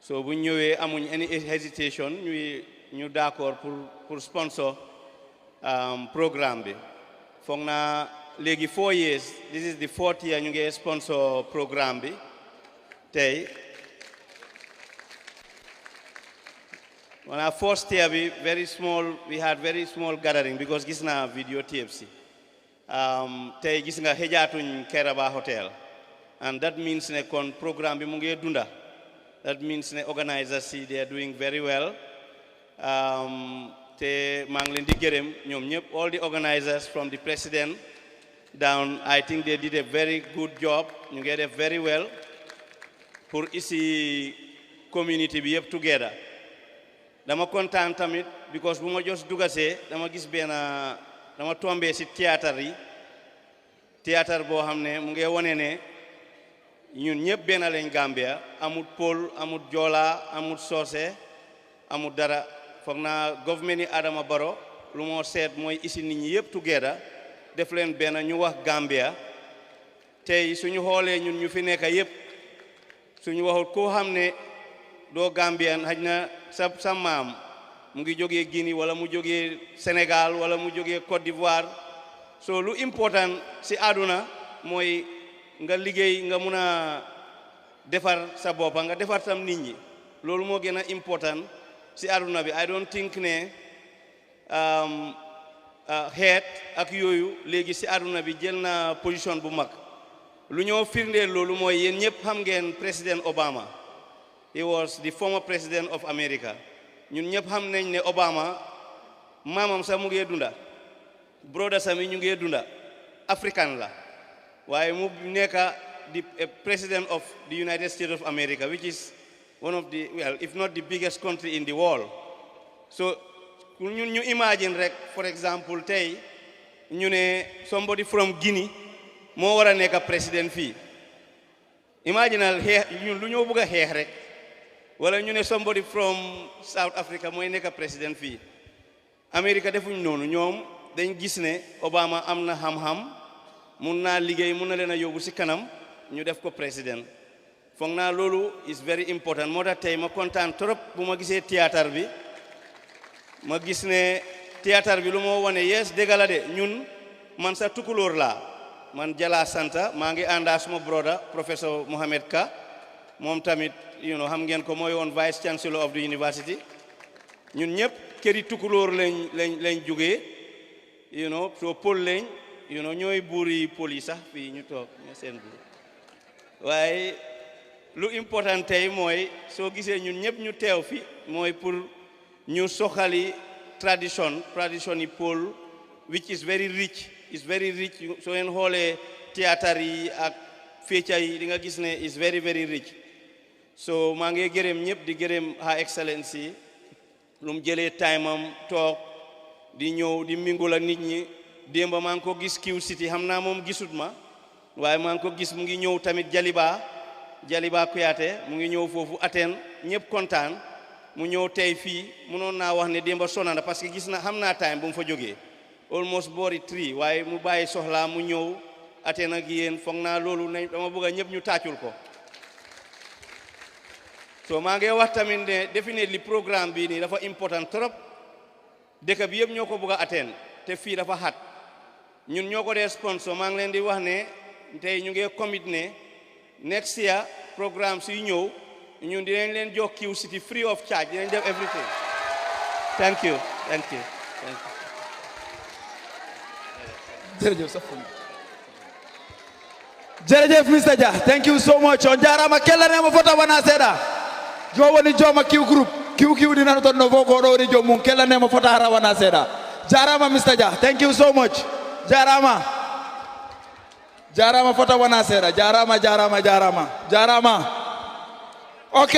So bu ñëwee amuñ any hesitation, ñuy, ñu d'accord pour, pour sponsor, um, programme bi. Foog naa léegi four years, this is the fourth year ñu ngi sponsor programme bi. Tey, on our first year bi, very small, we had very small gathering because gis naa video T F C. Um, tey gis nga xëjaatuñ Kairaba Hotel. And that means ne kon programme bi mu ngi dunda. That means ne organizers si, they are doing very well. Um, te maa ngi leen di gërëm ñoom ñëpp, all the organizers from the president down. I think they did a very good job. Ñu ngi def very well pour isi community bi yëpp together. Dama kontaan tamit because bu ma jos dugasee, dama gis benn, dama tombé si théâtre yi, théâtre boo xam ne mu ngi wone ne ñun ñëpp benn lañ Gambia. Amut Pël, amut Joola, amut Soose, amut dara. Foog naa government yi Adama Barrow lu moo seet mooy isi nit ñi yëpp together, def leen benn, ñu wax Gambia. Tey suñu xoolee ñun ñu fi nekk yëpp, suñu waxut koo xam ne doo Gambian, xaj na sa, sa maam mu ngi jógee Guinée, wala mu jógee Sénégal, wala mu jógee Côte d'Ivoire. So lu important si àdduna mooy nga liggéey, nga mun a defar sa boppa, nga defar tam nit ñi. Loolu moo gën a important si àdduna bi. I don't think ne, um, uh, xeet ak yooyu léegi si àdduna bi jël na position bu mag. Lu ñoo firndeel loolu mooy yéen ñëpp xam ngeen Président Obama. He was the former president of America. Ñun ñëpp xam nañ ne Obama, maamam sax mu ngee dunda, brother sami ñu ngee dunda, African la, waaye mu nekka di, eh, president of the United States of America, which is one of the, well, if not the biggest country in the world. So ñun ñu imagine rek, for example, tey ñu ne somebody from Guinea moo war a nekk président fii. Imaginal xeex, ñun lu ñoo bëgg a xeex rek, wala ñu ne somebody from South Africa mooy nekk président fii. America defuñ noonu. Ñoom dañ gis ne Obama am na xam-xam, mun naa liggéey, mun na leen a yóbbu si kanam, ñu def ko président. Foog naa loolu is very important. Moo tax tey ma kontaan trop bu ma gisee théâtre bi. Ma gis ne théâtre bi lu moo wane, yes, dëgg la de, ñun, man sa tukulóor laa, man Jala santa, maa ngi ànda suma brother, Professor Mohamed Ka, moom tamit, you know, xam ngeen ko, mooy woon Vice Chancellor of the University. Ñun ñëpp këri tukulóor lañ, lañ, lañ jógee, you know, so Pël lañ, you know, ñooy buuri Pël yi sax fii ñu toog, ñoo seen buur. Waaye lu important tey mooy soo gisee ñun ñëpp ñu teew fi, mooy pour ñu soxali tradition, tradition yi Pël, which is very rich, is very rich. Soo ngeen xoolee théâtre yi ak fecca yi, di nga gis ne is very, very rich. So maa ngi gërëm ñëpp, di gërëm Her Excellency, lu mu jëlee time am toog di ñëw di mingul ak nit ñi. Démba maa ngi ko gis Q City, xam naa moom gisut ma, waaye maa ngi ko gis mu ngi ñëw tamit Jaliba, Jaliba Kuyate mu ngi ñëw foofu Aten, ñëpp kontaan. Mu ñëw tey fii, mënoon naa wax ne démba sonna na, parce que gis na, xam naa time bu mu fa jógee, almost boori three, waaye mu bàyyi soxlaa mu ñëw Aten ak yéen. Foog naa loolu nañ, dama bëgg a ñëpp ñu tàccul ko. So maa ngi wax tamit ne definitely programme bii nii dafa important trop. Dëkk bi yëpp ñoo ko bëgg a atteindre, te fii dafa xat. Ñun ñoo ko dee sponsor. Maa ngi leen di wax ne tey ñu ngi commit ne next year programme suy ñëw, ñun dinañ leen jox Q City free of charge, dinañ def everything. Thank you, thank you, thank you. Jërëjëf, safun. Jërëjëf, Mister Jah, thank you so much. On jaaraama, kellanee mo fota wona seeɗa. Jo woni jooma Q Group, Q Q ɗi nano toon no fof ko ɗo woni joom mum, kellanee mo fota hara wona seeɗa. Jaaraama, Mister Jah, thank you so much. Jaaraama. Jaaraama fota wona seeɗa. Jaaraama, jaaraama, jaaraama, jaaraama. Ok.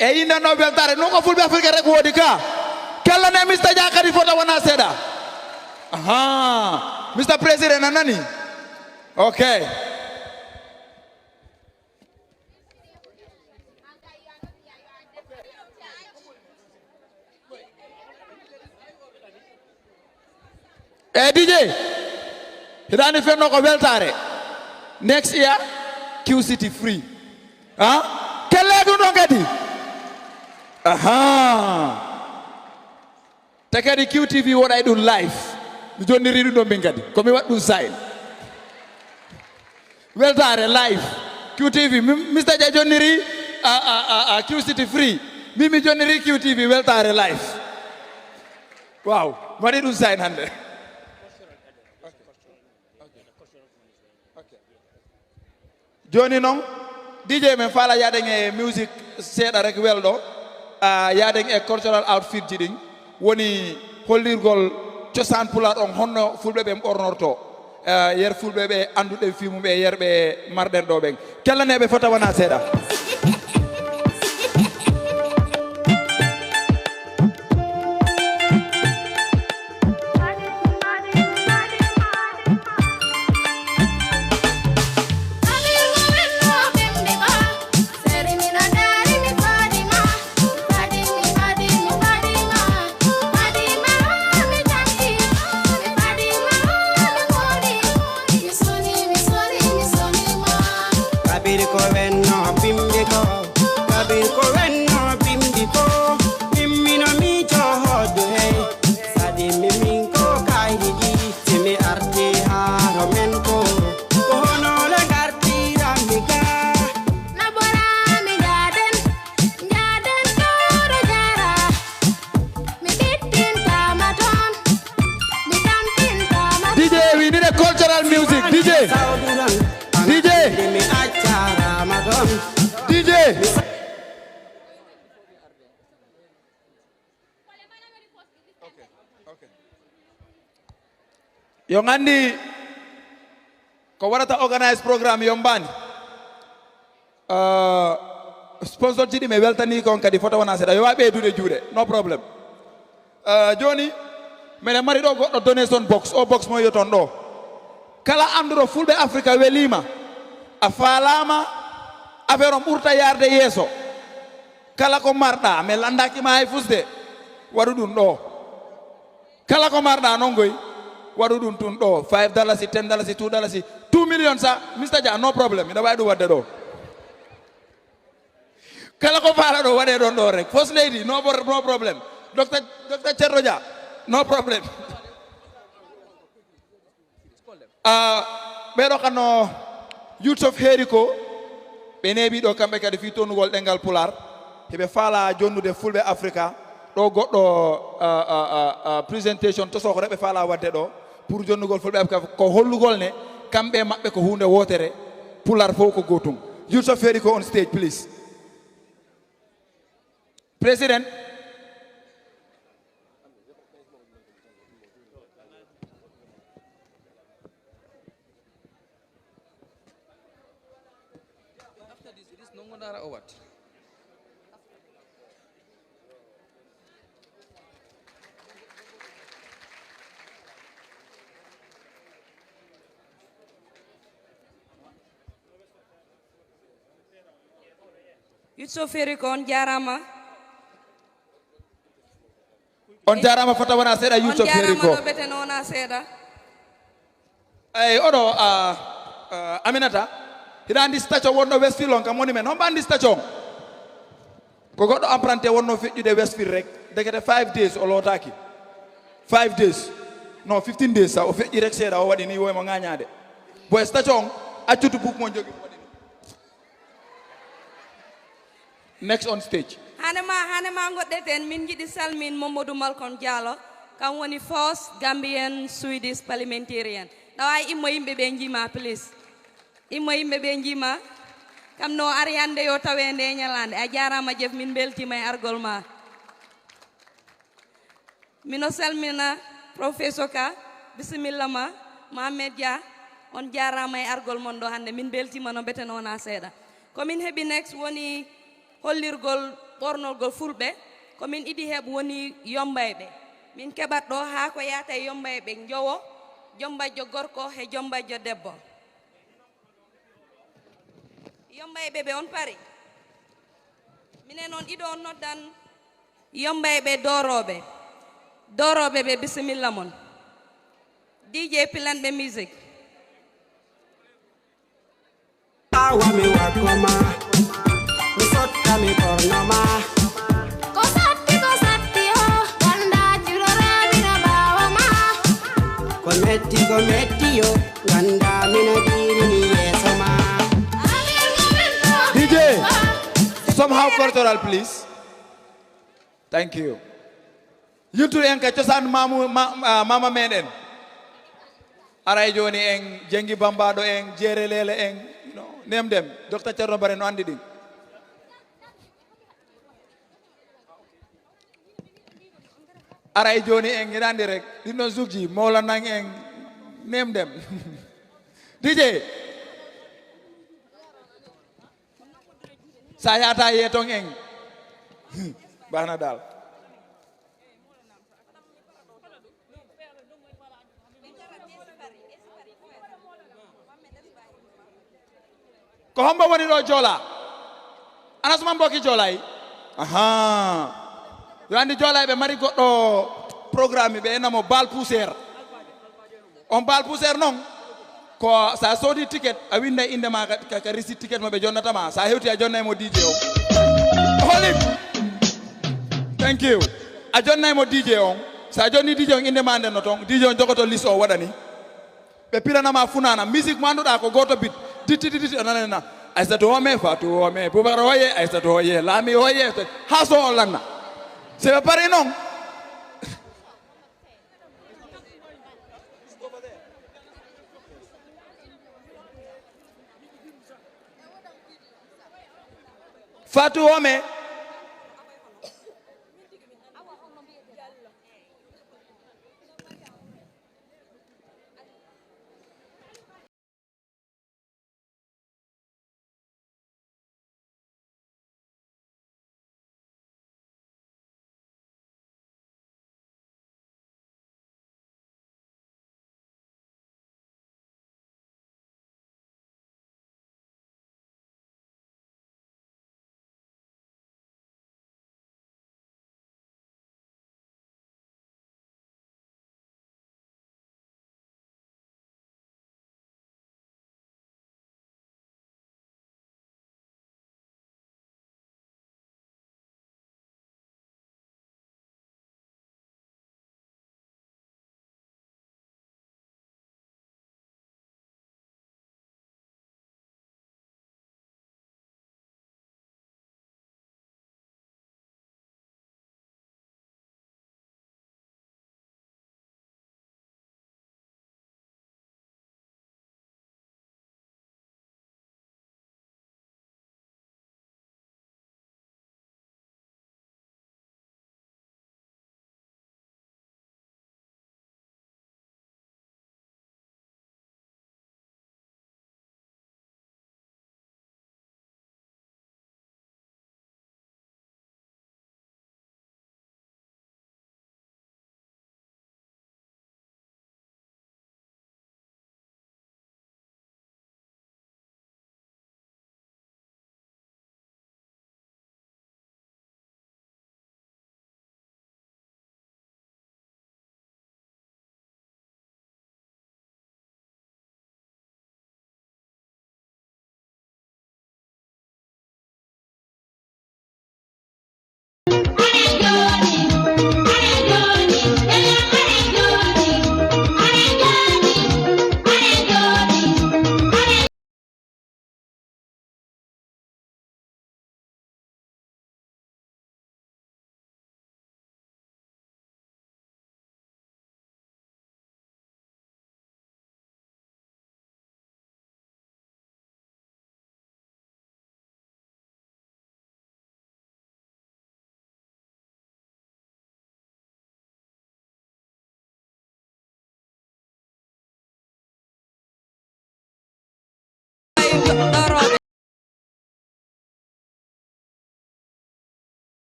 E innde no weltaare, non ko Fulɓe Afrique rek woodi ka. Kellanee Mister Jah kadi fota wona seeɗa. Aha. Mister President a nani? Ok. E D J, hiɗa anndi fenno ko weltaare. Next year, Q City free. Ha? Kelle ɗum ɗon kadi. Aha. Te kadi Q T V waɗay ɗum live. Mi jonniri ɗum ɗon min kadi. Ko mi waɗi ɗum sign. Weltaare live. Q T V. Mi- Mister Jah jonniri a, a, a, a Q City free. Min mi jonniri Q T V weltaare live. Waaw. Mi waɗi ɗum sign hannde. Jooni noon, D J men faala yaaden e music seeɗa rek welɗo, a yaaden e cultural outfit ji ɗin, woni hollirgol cosaan Pulaar on, honno Fulɓe ɓen ɓornorto, a yer Fulɓe ɓe annduɗen fii mum e yer ɓe marɗen ɗo ɓen. Kellaneeɓe fota wona seeɗa. Kabir ko wenno bimbi ko, kabir ko wenno bimbi ko, mimmino mi johodo hey. Sadi mi min ko kaydi ɗi, si mi arti haro men ko, ko hono le gartiran mi ga. Na bora mi jaden, jaden toro jara. Mi ɓittintama toon, mi tamtintama toon. D J, we need a cultural music. D J. D J. D J. Yo nganndi ko waɗata organise programme yombaani. Sponsor ji ɗi mi weltanii kon kadi fota wona seeɗa, yo wawi ɓeydude juuɗe, no problème. Jooni meɗen mari ɗo goɗɗo donation box, o box mo yo toon ɗo. Kala annduɗo Fulɓe Afrika weliima, a faalaama, affaire on ɓurta yaarde yeeso. Kala ko marɗa, mi lanndaki ma hay fusde, waɗu ɗum ɗo. Kala ko marɗa noon goy, waɗu ɗum tun ɗo, five dalasi, ten dalasi, two dalasi, two million sa, Mister Jah, no problème, ina wawi ɗum waɗde ɗo. Kala ko faala ɗo, waɗe ɗon ɗo rek. First lady, no, no problème. Docteur, Docteur Thierno Dia, no problème. Ah, ɓeɗo kano Youth of Heriko, ɓe neeɓi ɗo kamɓe kadi fii tonnugol ɗengal Pulaar, hiɓe faala jonnude Fulɓe Afrika. Ɗo goɗɗo ah, ah, ah, ah, presentation tosoko reɓe faala wadde ɗo pour jonnugol Fulɓe Afrika, ko hollugol ne kamɓe e maɓɓe ko huunde wootere, Pulaar fof ko gootum. Youth of Heriko on stage please. President. After this, it is Nongonara or what? Youth of Heriko, on jaaraama. On jaaraama fota wona seeɗa. Youth of Heriko, on jaaraama no bete no wona seeɗa. Eyi, oɗo ah, ah, Aminata, hiɗa anndi station wonno Westfield on kam woni men. Hombo anndi station? Ko goɗɗo apprenti wonno feƴƴude Westfield rek. Ndekete five days o lootaaki. Five days. Non, fifteen days sa. O feƴƴi rek seeɗa, o waɗi ni, woy mo ŋaañaade. Boy, station on, accutu buuk mo jogi. Next on stage. Hane ma, hane ma ngoɗɗeten, min njiɗi salmin Mamadou Malcolm Diallo, kam woni first Gambian Swedish parliamentarian. Ɗawa immo yimɓe ɓe njiima, please. Immo yimɓe ɓe njiima. Kam no ari hannde yo tawe nde ñalaande. A jaaraama Jeff, min mbeltiima e argol ma. Mino salmina Professor Ka, bisimilla ma, Mohamed Dia, on jaaraama e argol mon ɗo hannde, min mbeltiima no mbeten wonaa seeɗa. Ko min heɓi next woni hollirgol ɓornolgol fulɓe, ko min iɗi heɓ woni yombayɓe. Min keɓat ɗo haa ko yaata e yombayɓe njowo, jombajjo gorko e jombajjo debbo. Yombayɓe ɓe on pari? Minen on ɗiɗo on noddan yombayɓe doorooɓe. Doorooɓe ɓe bisimilla mon. D J pilanɓe music. Awa mi wakko ma, mi sotta mi ɓorno ma. Ko satti, ko satti o, ganda juɗo raɓino ɓawo ma. Ko metti, ko metti yo, ganda mino dirini yeso ma. D J, somehow cultural, please. Thank you. Yiltude en ka cosaan maamu, ma-, ah, maama meɗen. Aray jooni en, Jengi Bambaɗo en, Jeere Leele en, you know, nem dem. Docteur Thierno Bare no anndi ɗin. Aray jooni en, hiɗa anndi rek, ɗin ɗon zugji, Mawlanan en, nem dem. D J. Sa yata yeton en. Baax na daal. Ko hombo woni ɗo Joola? Ana Usman Boki Joolay? Aha. Yo anndi Joolay ɓe mari goɗɗo programme ɓe enamo bal poussière. On bal poussière non, ko sa soodi ticket, a winnday innde ma ka, ka, ka receipt ticket mo ɓe jonnata ma. Sa hewti a jonnay mo D J o. Holy. Thank you. A jonnay mo D J on. Sa jonni D J on innde ma nden no ton. D J on jogoto liste o waɗani. Ɓe pilanama funana. Musique mo annduɗa ko goto bit. Ditti, ditti, ditti, o nanana. Aissata Home, Fatou Home, Boubacar Hoye, Aissata Hoye, Lami Hoye. Ha so o lanna. Se ɓe pari non. Fatou Home.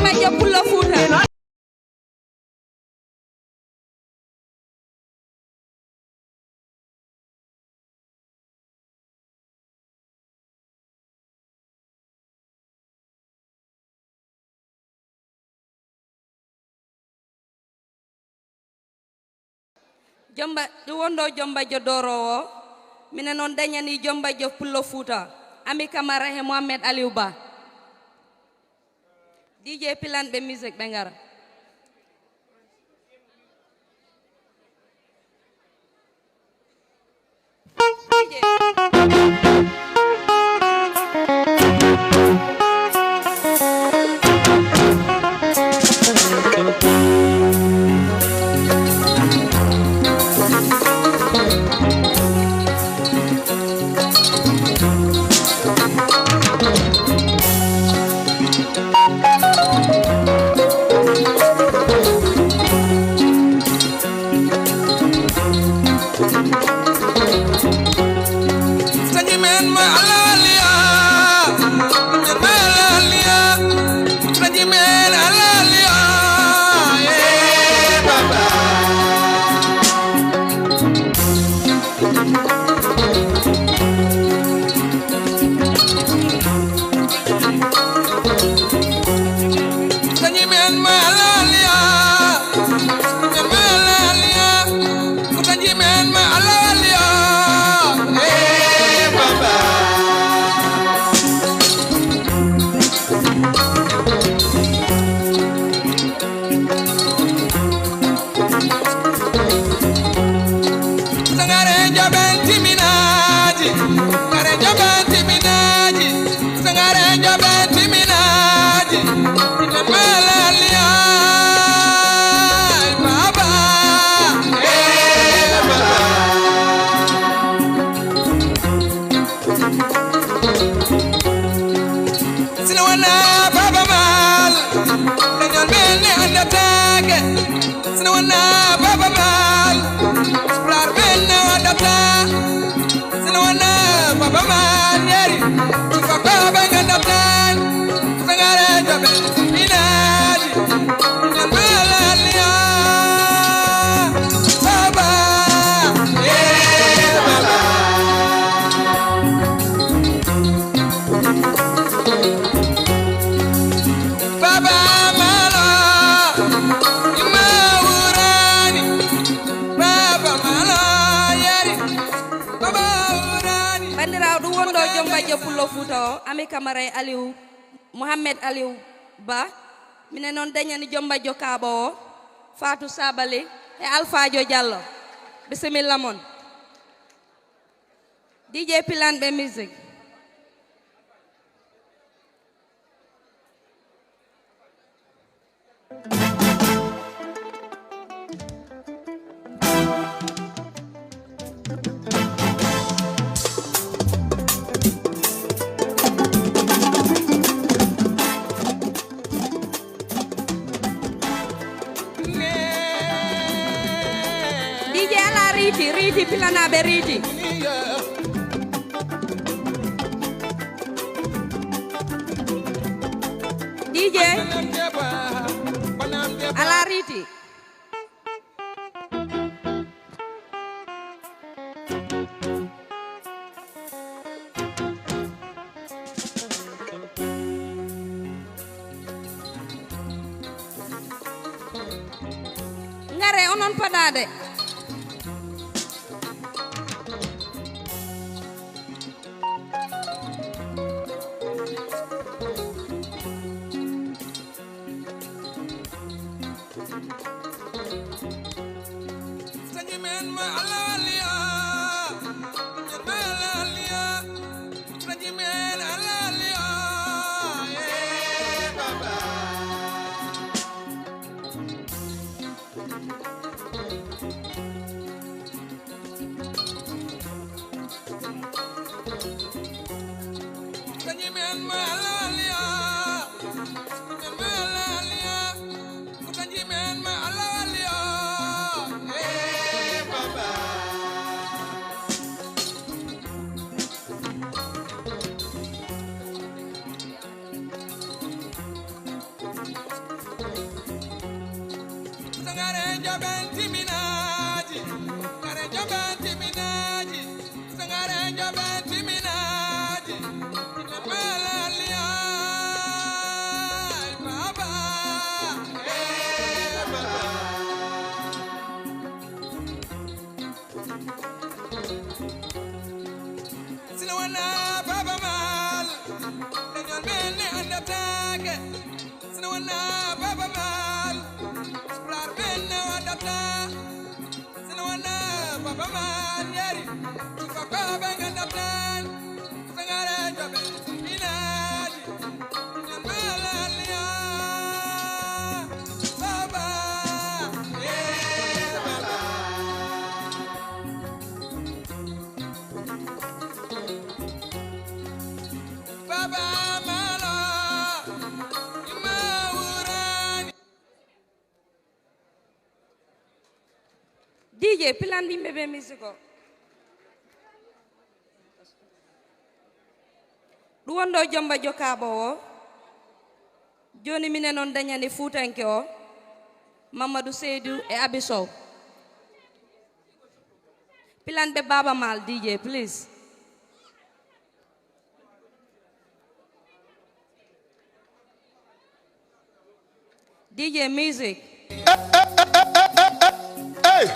Jombaajo Pullo Fuuta. Jomba, ɗum wonɗo Jombaajo dooroowo. Minen noon dañani Jombaajo Pullo Fuuta, Ami Kamara he Mohamed Aliou Ba. D J pilanɓe musique ɓe ngara. Sangare joɓen timinaaji, sangare joɓen timinaaji, sangare joɓen timinaaji. Malali ay baba, eh baba. Sina wana baba mal, dañol men ne andataake. Sina wana baba mal, pulaar men ne andata. Sina wana baba mal yeri, suka baba ngandata. Sangare joɓe minaaji, malaliya baba, eh baba. Baba Malo, ima wurani. Baba Malo yeri. Baba wurani. Banndiraawo, ɗum wonɗo Jombaajo Pullo Fuuta o, Ami Kamara e Aliou, Mohamed Aliou Ba. Minen noon dañani Jombaajo Kaaɓo o, Fatou Sabali e Alfaajo Diallo. Bisimilla mon. D J pilanɓe musique. D J ala riiti, riiti, pilanaaɓe riiti. D J ala riiti. Ngare onon paɗaade. Joɓen timinaaji, kare joɓen timinaaji, sangare joɓen timinaaji. Ina malaliya, baba, eh, baba. Sina wana Baba Maal, leñol men ne anndataa ke. Sina wana Baba Maal, pulaar men ne waɗataa. Sina wana Baba Maal yeri, ko baba nganndataa. Sangare joɓe, minaji, leñol malaliya. Baba, eh, baba. Baba Malo, Imawurani. D J, pilan yimɓe ɓe musique o. Ɗum wonɗo Jomba Jokaaɓo o. Jooni minen on dañani Fuutanke o, Mamadou Seydou e Abi Sow. Pilanɓe Baaba Maal, D J, please. D J music. Hey!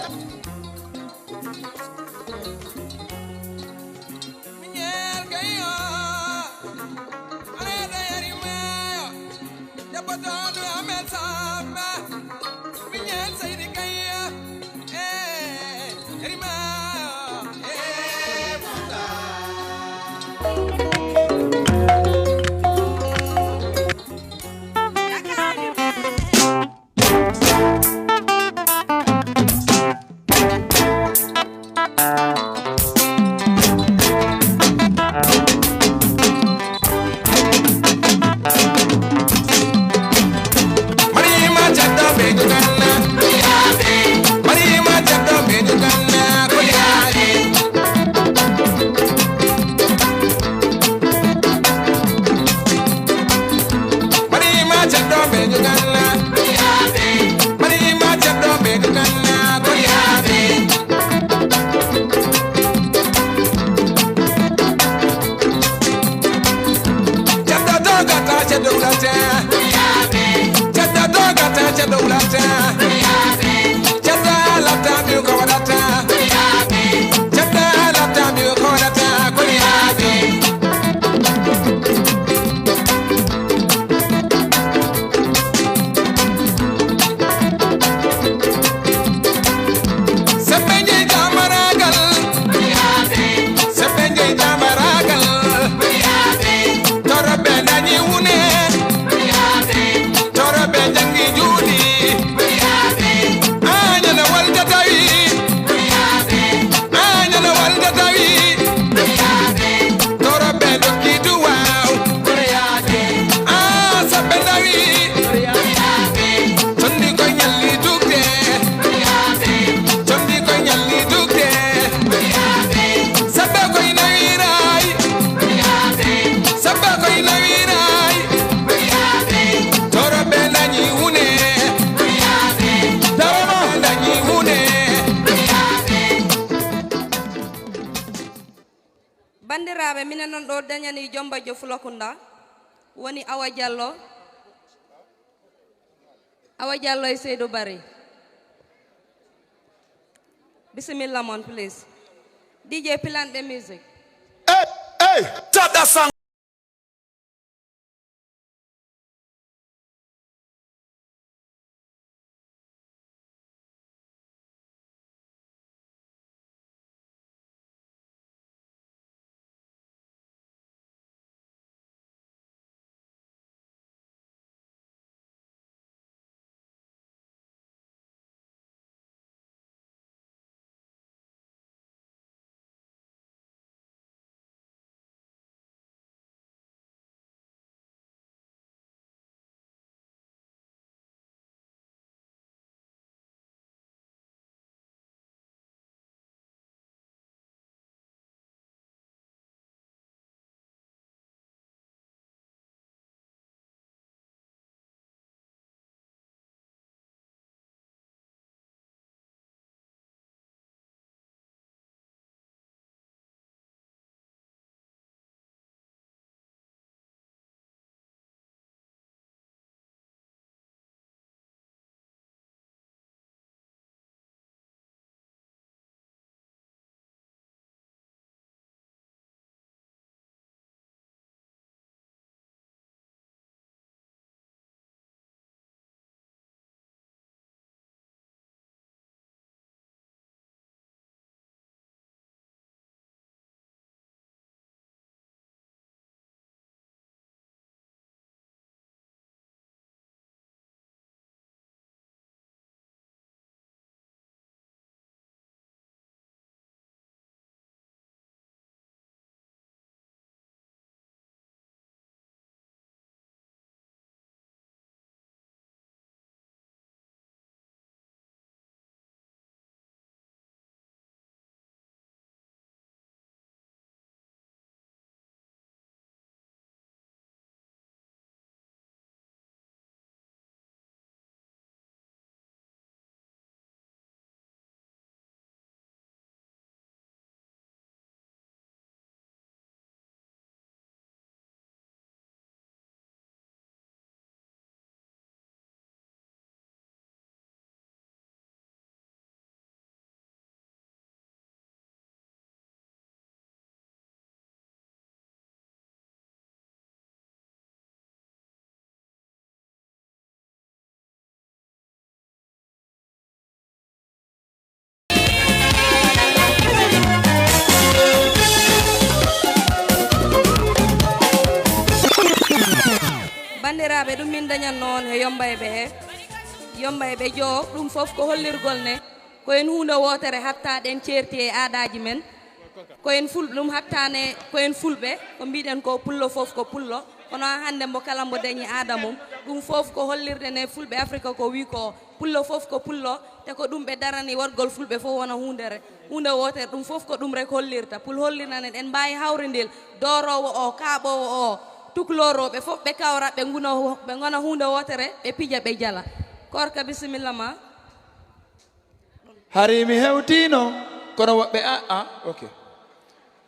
Banndiraaɓe, minen non ɗo dañani Jombajjo Fulakunda, woni Awa Diallo. Awa Diallo e Seydou Barry. Bisimilla mon, please. D J, pilanɗe music. Hey, hey, stop that song. Banndiraaɓe, ɗum min dañatnoo on he Yommbayɓe he. Yommbayɓe joo, ɗum fof ko hollirgol ne, ko en huunde wootere hatta ɗen ceerti e aadaaji men. Ko en ful-, ɗum hatta ne, ko en fulɓe, ko mbiɗen ko pullo fof ko pullo. Kono hannde mbo kala mbo dañi aada mum, ɗum fof ko hollirde ne fulɓe Afrika ko wi ko pullo fof ko pullo, te ko ɗum ɓe darani wargol fulɓe fof wona huundere, huunde wootere, ɗum fof ko ɗum rek hollirta. Pul hollirna nen, en mbaawi hawrindil, dooroowo o, kaaɓoowo o, tuklorooɓe fof ɓe kawra, ɓe nguna, ɓe ngona huunde wootere, ɓe pija, ɓe jala. Koorka, bisimilla ma. Hari mi hewtino, kono woɓɓe a, a, ok.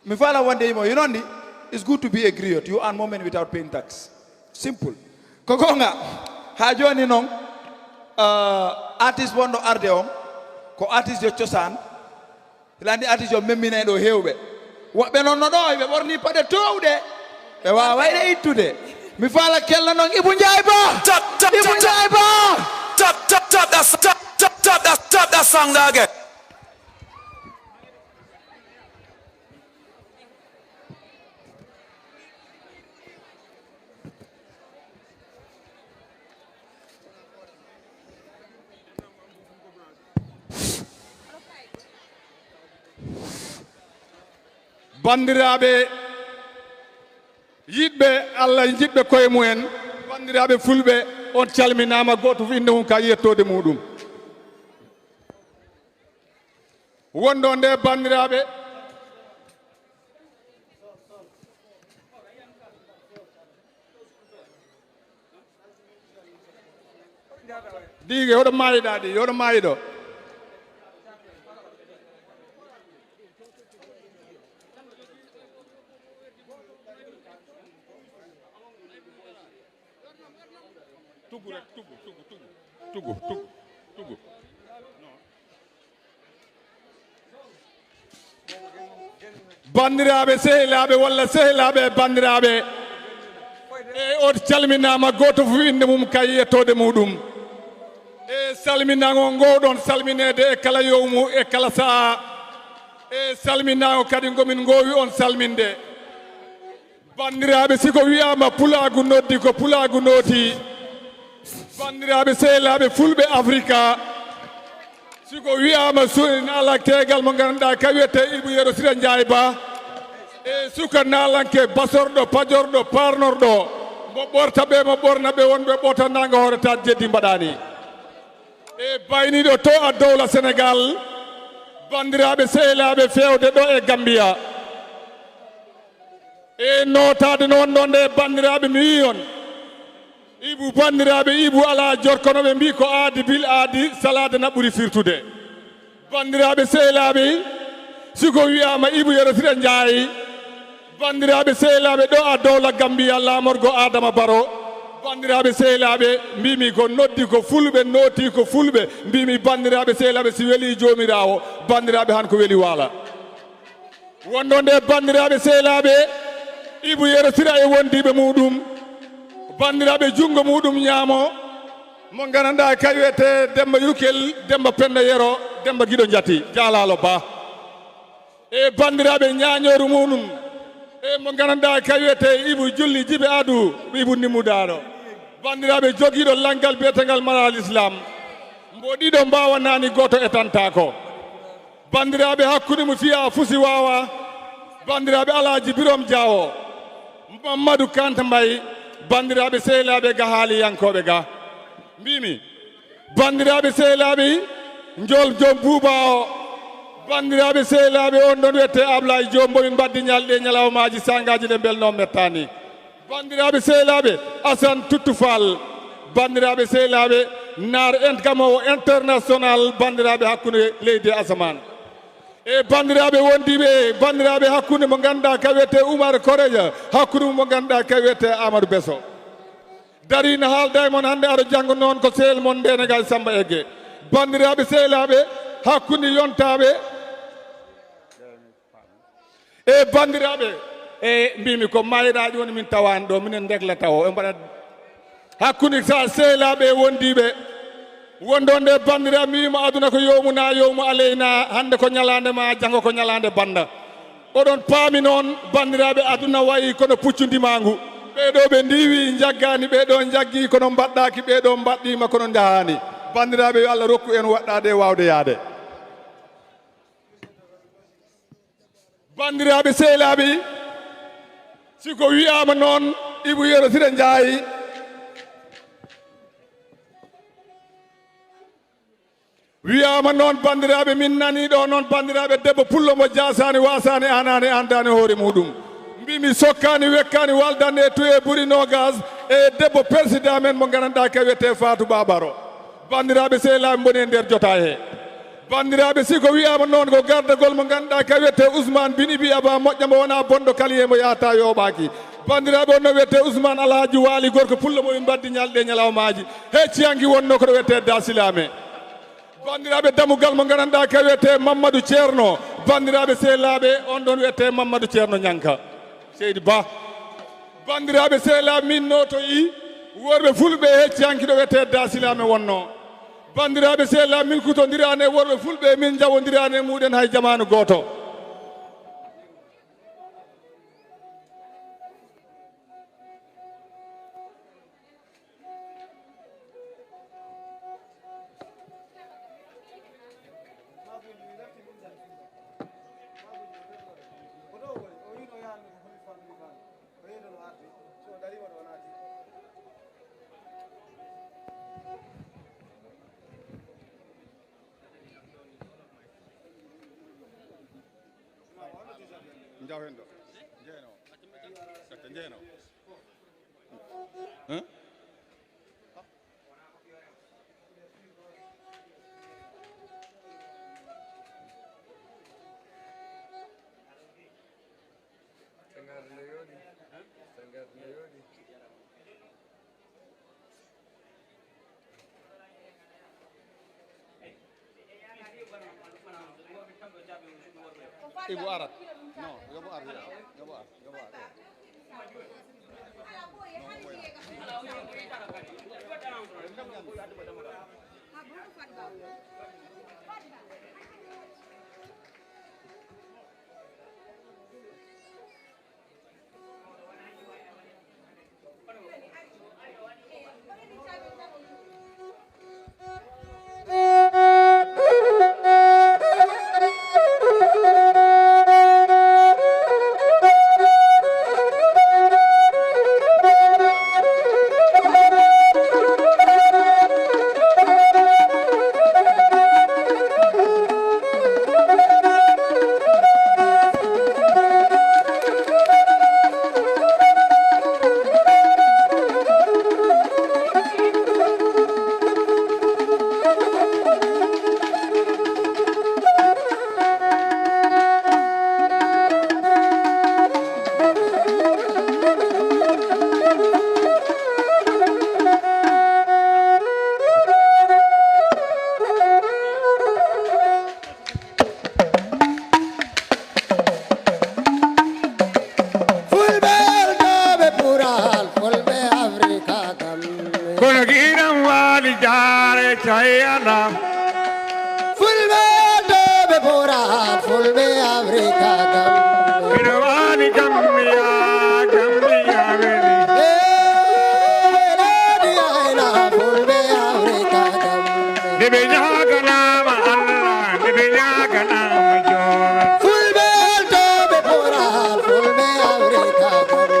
Mi faala wonde yimo, you know ndi, it's good to be a griot. You earn more money without paying tax. Simple. Ko goonga. Haa jooni noon, uh, artiste wonɗo arde on, ko artiste yo cosaan. Hiɗa anndi artiste yo memminay ɗo heewɓe. Woɓɓe noon no ɗo, ɓe ɓorni paɗe toowɗe. Ɓe waaway ɗe ittude. Mi faala kelna noon Ibu Njaay Ba. Tap, tap, Ibu tap, tap. Njaay Ba. Tap, tap, tap, that's, tap, tap, tap, that's, tap, that song there again. Banndiraaɓe yiɗɓe Allah, yiɗɓe koye mumen, banndiraaɓe fulɓe, on calminaama, gooto fof innde mum ka yettoode muɗum. Wonɗo nde, banndiraaɓe, Diige, hoɗo maayiɗaa ɗi, hoɗo maayiɗo. Tugu rek, tugu, tugu, tugu, tugu, tugu, tugu. Banndiraaɓe, sehilaaɓe walla sehilaaɓe e banndiraaɓe, e on calminaama, gooto fof innde mum kay yettoode muɗum. E salminagol ngol ɗon salmineede e kala yowmu e kala sa'a. E salminago kadi ngomin ngoowi on salminde. Banndiraaɓe, si ko wiyaama pulaagu noddi, ko pulaagu nooti. Banndiraaɓe, sehilaaɓe fulɓe Afrika, si ko wiyaama suuɗe naalankeegal mo ngannduɗaa ka wiyetee Ibu Yero Sira Njaay Ba, e suka naalanke basorɗo, pajorɗo, paarnorɗo, mbo ɓorta ɓe, mo ɓorna ɓe, wonɓe ɓortandaango hoore taat jeddi mbaɗaani. E bayniiɗo to a dowla Senegaal, banndiraaɓe, sehilaaɓe, feewde ɗo e Gammbiya. E nootaade no wonɗon nde, banndiraaɓe, mi wii on, Ibu, banndiraaɓe, Ibu alaa jor, kono ɓe mbii ko aadi bil aadi, salaade na ɓuri firtude. Banndiraaɓe, sehilaaɓe, si ko wiyaama Ibu Yero Sira Njaay, banndiraaɓe, sehilaaɓe, ɗo a dowla Gammbiya, laamorgo Aadama Baro, banndiraaɓe, sehilaaɓe, mbiimi ko noddi ko fulɓe, nooti ko fulɓe, mbiimi banndiraaɓe, sehilaaɓe, si welii Joomiraawo, banndiraaɓe, han ko weli waala. Wonɗo nde, banndiraaɓe, sehilaaɓe, Ibu Yero Sira e wondiiɓe muɗum, banndiraaɓe, junngo muɗum ñaamo, mo ngannduɗaa ka wiyetee Demmba Yukel, Demmba Pennda Yero, Demmba Giɗo Njati, Jaalaalo Ba. E banndiraaɓe, ñaañooru muɗum, e mo ngannduɗaa ka wiyetee Ibu Julli Jibi Adu, Ibu Nimmudaaɗo. Banndiraaɓe, jogiiɗo lanngal biyetengal Mara Lislaam, mbo ɗiɗo mbaawanaani, gooto etantaako. Banndiraaɓe, hakkunde mo fiyaa fusi waawa. Banndiraaɓe, Alaaji Birom Jaawo, Mammadu Kanta Mbay, banndiraaɓe, sehilaaɓe, ga haaliyankooɓe ga. Mbiimi, banndiraaɓe, sehilaaɓe, Njool Joom Buuba o, banndiraaɓe, sehilaaɓe, on ɗon wiyetee Ablaay Joom, mbo min mbaddi ñalɗi e ñalawmaaji, saangaaji ɗe mbelnoo mettaani. Banndiraaɓe, sehilaaɓe, Asan Tuttu Faal, banndiraaɓe, sehilaaɓe, naar en kamoowo international, banndiraaɓe hakkunde leydi e asamaan. E banndiraaɓe wondiiɓe, banndiraaɓe hakkunde mo ngannduɗaa ka wiyetee Umar Koreja, hakkunde mo ngannduɗaa ka wiyetee Amadou Beso. Darii na haalda e mon hannde, aɗo janngo noon ko sehil mon Ndeenegaay Sammba Egge. Banndiraaɓe, sehilaaɓe, hakkunde yontaaɓe, e banndiraaɓe, e mbiimi ko maayiɗaaji woni min tawaani ɗo, minen ndegla tawo, e mbaɗa hakkunde sa sehilaaɓe e wondiiɓe. Wonɗo nde, banndiraaɓe, mi wiima aduna ko yowmu na yowmu aleyna, hannde ko ñalaande ma, janngo ko ñalaande bannda. Oɗon paami noon, banndiraaɓe, aduna wayi kono puccu ndimaangu. Ɓee ɗoo ɓe ndiiwi, njaggaani, ɓee ɗoo njaggi, kono mbaɗɗaaki, ɓee ɗoo mbaɗɗiima, kono njahaani. Banndiraaɓe, yo Allah rokku en waɗɗaade e waawde yahde. Banndiraaɓe sehilaaɓe, si ko wiyaama noon, Ibou Yero Siré Ndiaye, wiyaama noon, banndiraaɓe, min nanii ɗo noon, banndiraaɓe, debbo pullo mo jaasaani, waasaani, aanaani, anndaani hoore muuɗum. Mbiimi sokkaani, wekkaani, waldande e tuye buri noogas e debbo président men mo nganndanɗaa ka wiyetee Fatou Babaro. Banndiraaɓe sehilaaɓe, mboni e nder jotaa he. Banndiraaɓe, si ko wiyaama noon, ko gardagol mo ngannduɗaa ka wiyetee Ousmane Bin Ibi Aba, moƴƴa mo, wonaa bonɗo, kaliye mo yahata yooɓaaki. Banndiraaɓe, on no wiyetee Ousmane Alhaji Waali, gorko pullo mo min mbaddi ñalɗi e ñalawmaaji. Hecciyanki wonnoo ko ɗo wiyetee Da Silame. Banndiraaɓe, dammugal mo nganndanɗaa ka wiyetee Mamadou Ceerno. Banndiraaɓe sehilaaɓe, on ɗon wiyetee Mamadou Ceerno Ñanka. Seydi Ba. Banndiraaɓe sehilaaɓe, min nootoyi worɓe fulɓe e hecciyanki ɗo wiyetee Da Silame wonnoo. Banndiraaɓe sehilaaɓe, min kutondiraani e worɓe fulɓe, min njawondiraani e muɗen hay jamaanu gooto. Njaw hen ɗo. Jeeno. Gacce jeeno. Hein? Sangare no yooɗi. Sangare no yooɗi. Ibu arat. No, yobo ar, yobo ar, yobo ar. Fulɓe eltooɓe Pural, Fulɓe Afrika Gambe. Kono giɗam waali jaare cayana. Fulɓe eltooɓe Pural, Fulɓe Afrika Gambe. Miɗo waali Gambiya, Gambiya weli. Eh, leydi ayna Fulɓe Afrika Gambe. Nde ɓe ñaaganaama Allah, nde ɓe ñaaganaama Joom. Fulɓe eltooɓe Pural, Fulɓe Afrika Gambe.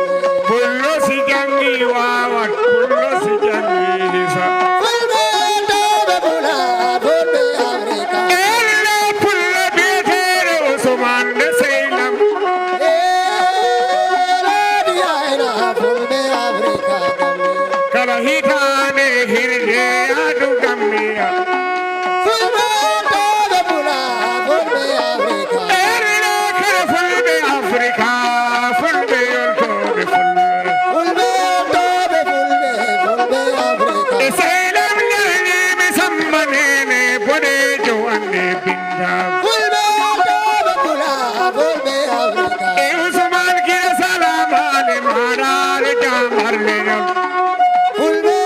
Pullo si janngi waawat, pullo si janngi hisa. Fulɓe eltooɓe Pural, Fulɓe Afrika. Elɗo pullo biyeteeɗo Usmaan nde seylam. Eh, leydi ayna Fulɓe Afrika Gambe. Kala hitaande hirde yaadu Gambiya. Fulɓe eltooɓe Pulaar, Fulɓe Afrika. Ɓerɗo kala Fulɓe Afrika, Fulɓe yoltooɓe Fulɓe. Fulɓe eltooɓe Fulɓe, Fulɓe Afrika. E seylam ñalniimi Samba Neene boɗeejo wande binta. Fulɓe eltooɓe Pulaar, Fulɓe Afrika. E Usmaan Giro Salaam Haali Maaraare Jaamar Leñol. Fulɓe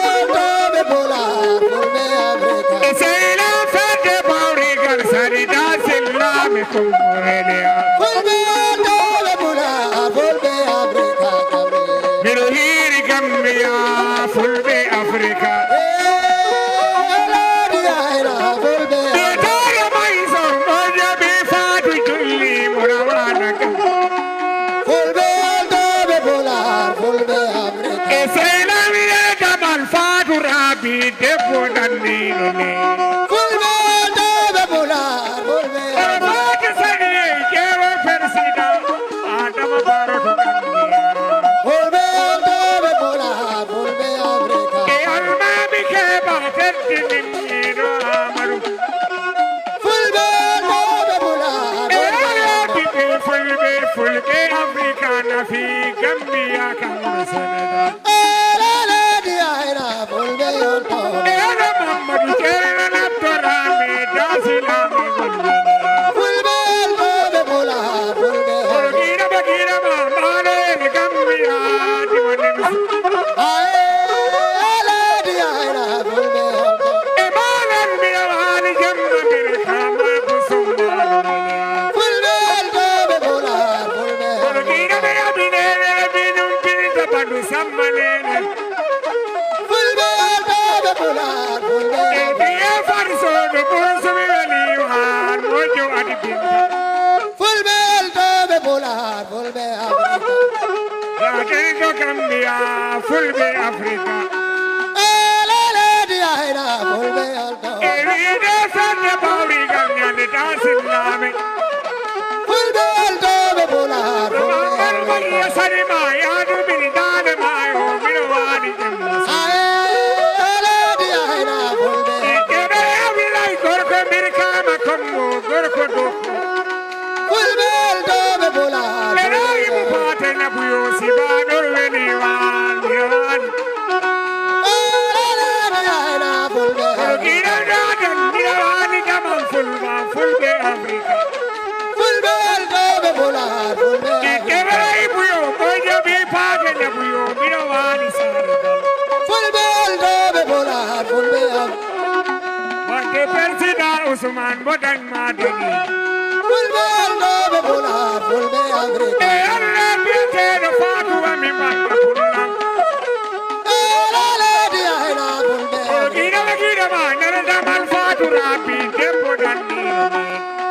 Fulɓe Afrika. Ɓe taara may son, mo jaɓi Faatu Julli, mo rawana kam. Fulɓe altooɓe Pulaar, Fulɓe Afrika. E sey lami e damal Faatu Raabi, debbo danniiɗo ni. Fulɓe altooɓe Pulaar, Fulɓe Afrika. Faatu Sani e ƴeewo persidan. Adama Barrow to Gambia. Fulɓe altooɓe Pulaar, Fulɓe Afrika. E almaami keɓa teddinimmiiɗo Amadu. Fulɓe altooɓe Pulaar, e Fulɓe Afrika. Alaaji ɓe Fulɓe, Fulɓe Afrika nafi Gambia kam Senegal. Alalaadi ayna Fulɓe on to. E Ala Mammadu Ceerno Abdourahmane Daasi Laami Golle. Fulɓe altooɓe Pulaar, Fulɓe. Fulɓe Giira ba Giira ma, maale en Gambia, diwa nimsi. Aye, Alalaadi ayna Fulɓe on to. E maalan mi waali jamma bir kama kusumba. Fulɓe altooɓe Pulaar, Fulɓe. Fulɓe Giira ba Giira ma, maale en Gambia. Fulɓe altooɓe Pulaar, Fulɓe. E biye far soodo bun sumi weli waan mojo adi bindi. Fulɓe altooɓe Pulaar, Fulɓe Afrika. Laaten to Gambia, Fulɓe Afrika. E leleedi ayna Fulɓe altooɓe. E wiide fende bawrigal ñande ta sillaame. Fulɓe altooɓe Pulaar, Fulɓe Afrika. Sani ma yaadu mini daane maayo, mino waali jemma. Aye, alaadi ayna Fulɓe. Keɓe Ablaye gorko Birkama Kombo, gorko Dokko. Fulɓe altooɓe Pulaar. Ɓe raayi mo faate nabuyo, si baa ɗon weli waan, mi waali. Alaadi ayna Fulɓe. Gidan gadon, mi waali jaman Fulɓe, Fulɓe Afrika. Fulɓe altooɓe Pulaar, Fulɓe Afrika. Ibrahim yo, ko jaɓi paage ñamu yo, mino waali saare. Fulɓe altooɓe Pulaar, Fulɓe Afrika. Wonde Persidaa Usmaan mo dañ ma dañi. Fulɓe altooɓe Pulaar, Fulɓe Afrika. E Allah biyeteeɗo Faatu wa mi mbaɗa Pulaar. Alaadi ayna Fulɓe. O giɗo giɗo ma, nana damal Faatu Raabi, debbo danniiɗo ma.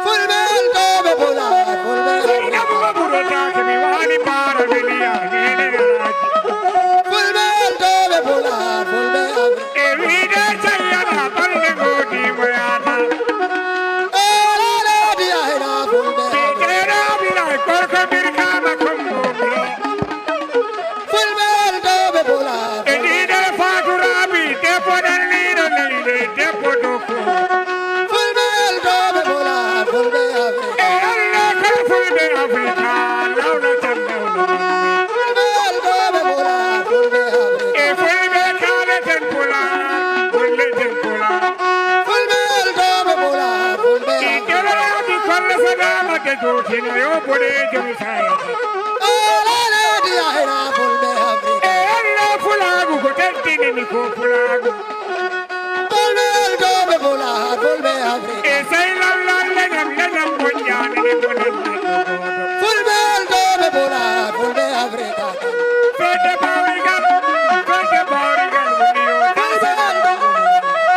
Fulɓe altooɓe Pulaar, Fulɓe Afrika. Seynabu ma ɓurotaake mi waali baara weliya, neene Alaaji. Fulɓe altooɓe Pulaar, Fulɓe Afrika. E wiide cayyana balɗe ngoodi mo yaata. Alaadi ayna Fulɓe. Biyeteeɗo Ablaye gorko Birkama Kombo. Fulɓe altooɓe Pulaar. E ɗiɗo Faatu Raabi, debbo danniiɗo leyɗe, debbo dokko. Fulɓe altooɓe Pulaar, Fulɓe Afrika. E Allah kala Fulɓe Afrika, lawna tan lawna. Fulɓe altooɓe Pulaar, Fulɓe Afrika. E Fulɓe kaaleten Pulaar, golleten Pulaar. Fulɓe altooɓe Pulaar, Fulɓe Afrika. Iɗo laabi kolla sanaama de jootina yo boɗeejo mi sayata. Alaadi ayna Fulɓe Afrika. E Allah Pulaagu ko teddini mi ko Pulaagu. Fulɓe altooɓe Pulaar, Fulɓe Afrika. E sey lallal leñam, leñam moƴƴaani ɗe bonan. Fulɓe altooɓe Pulaar, Fulɓe Afrika. Fedde bawrigal, fedde bawrigal woni yo. Fulɓe altooɓe,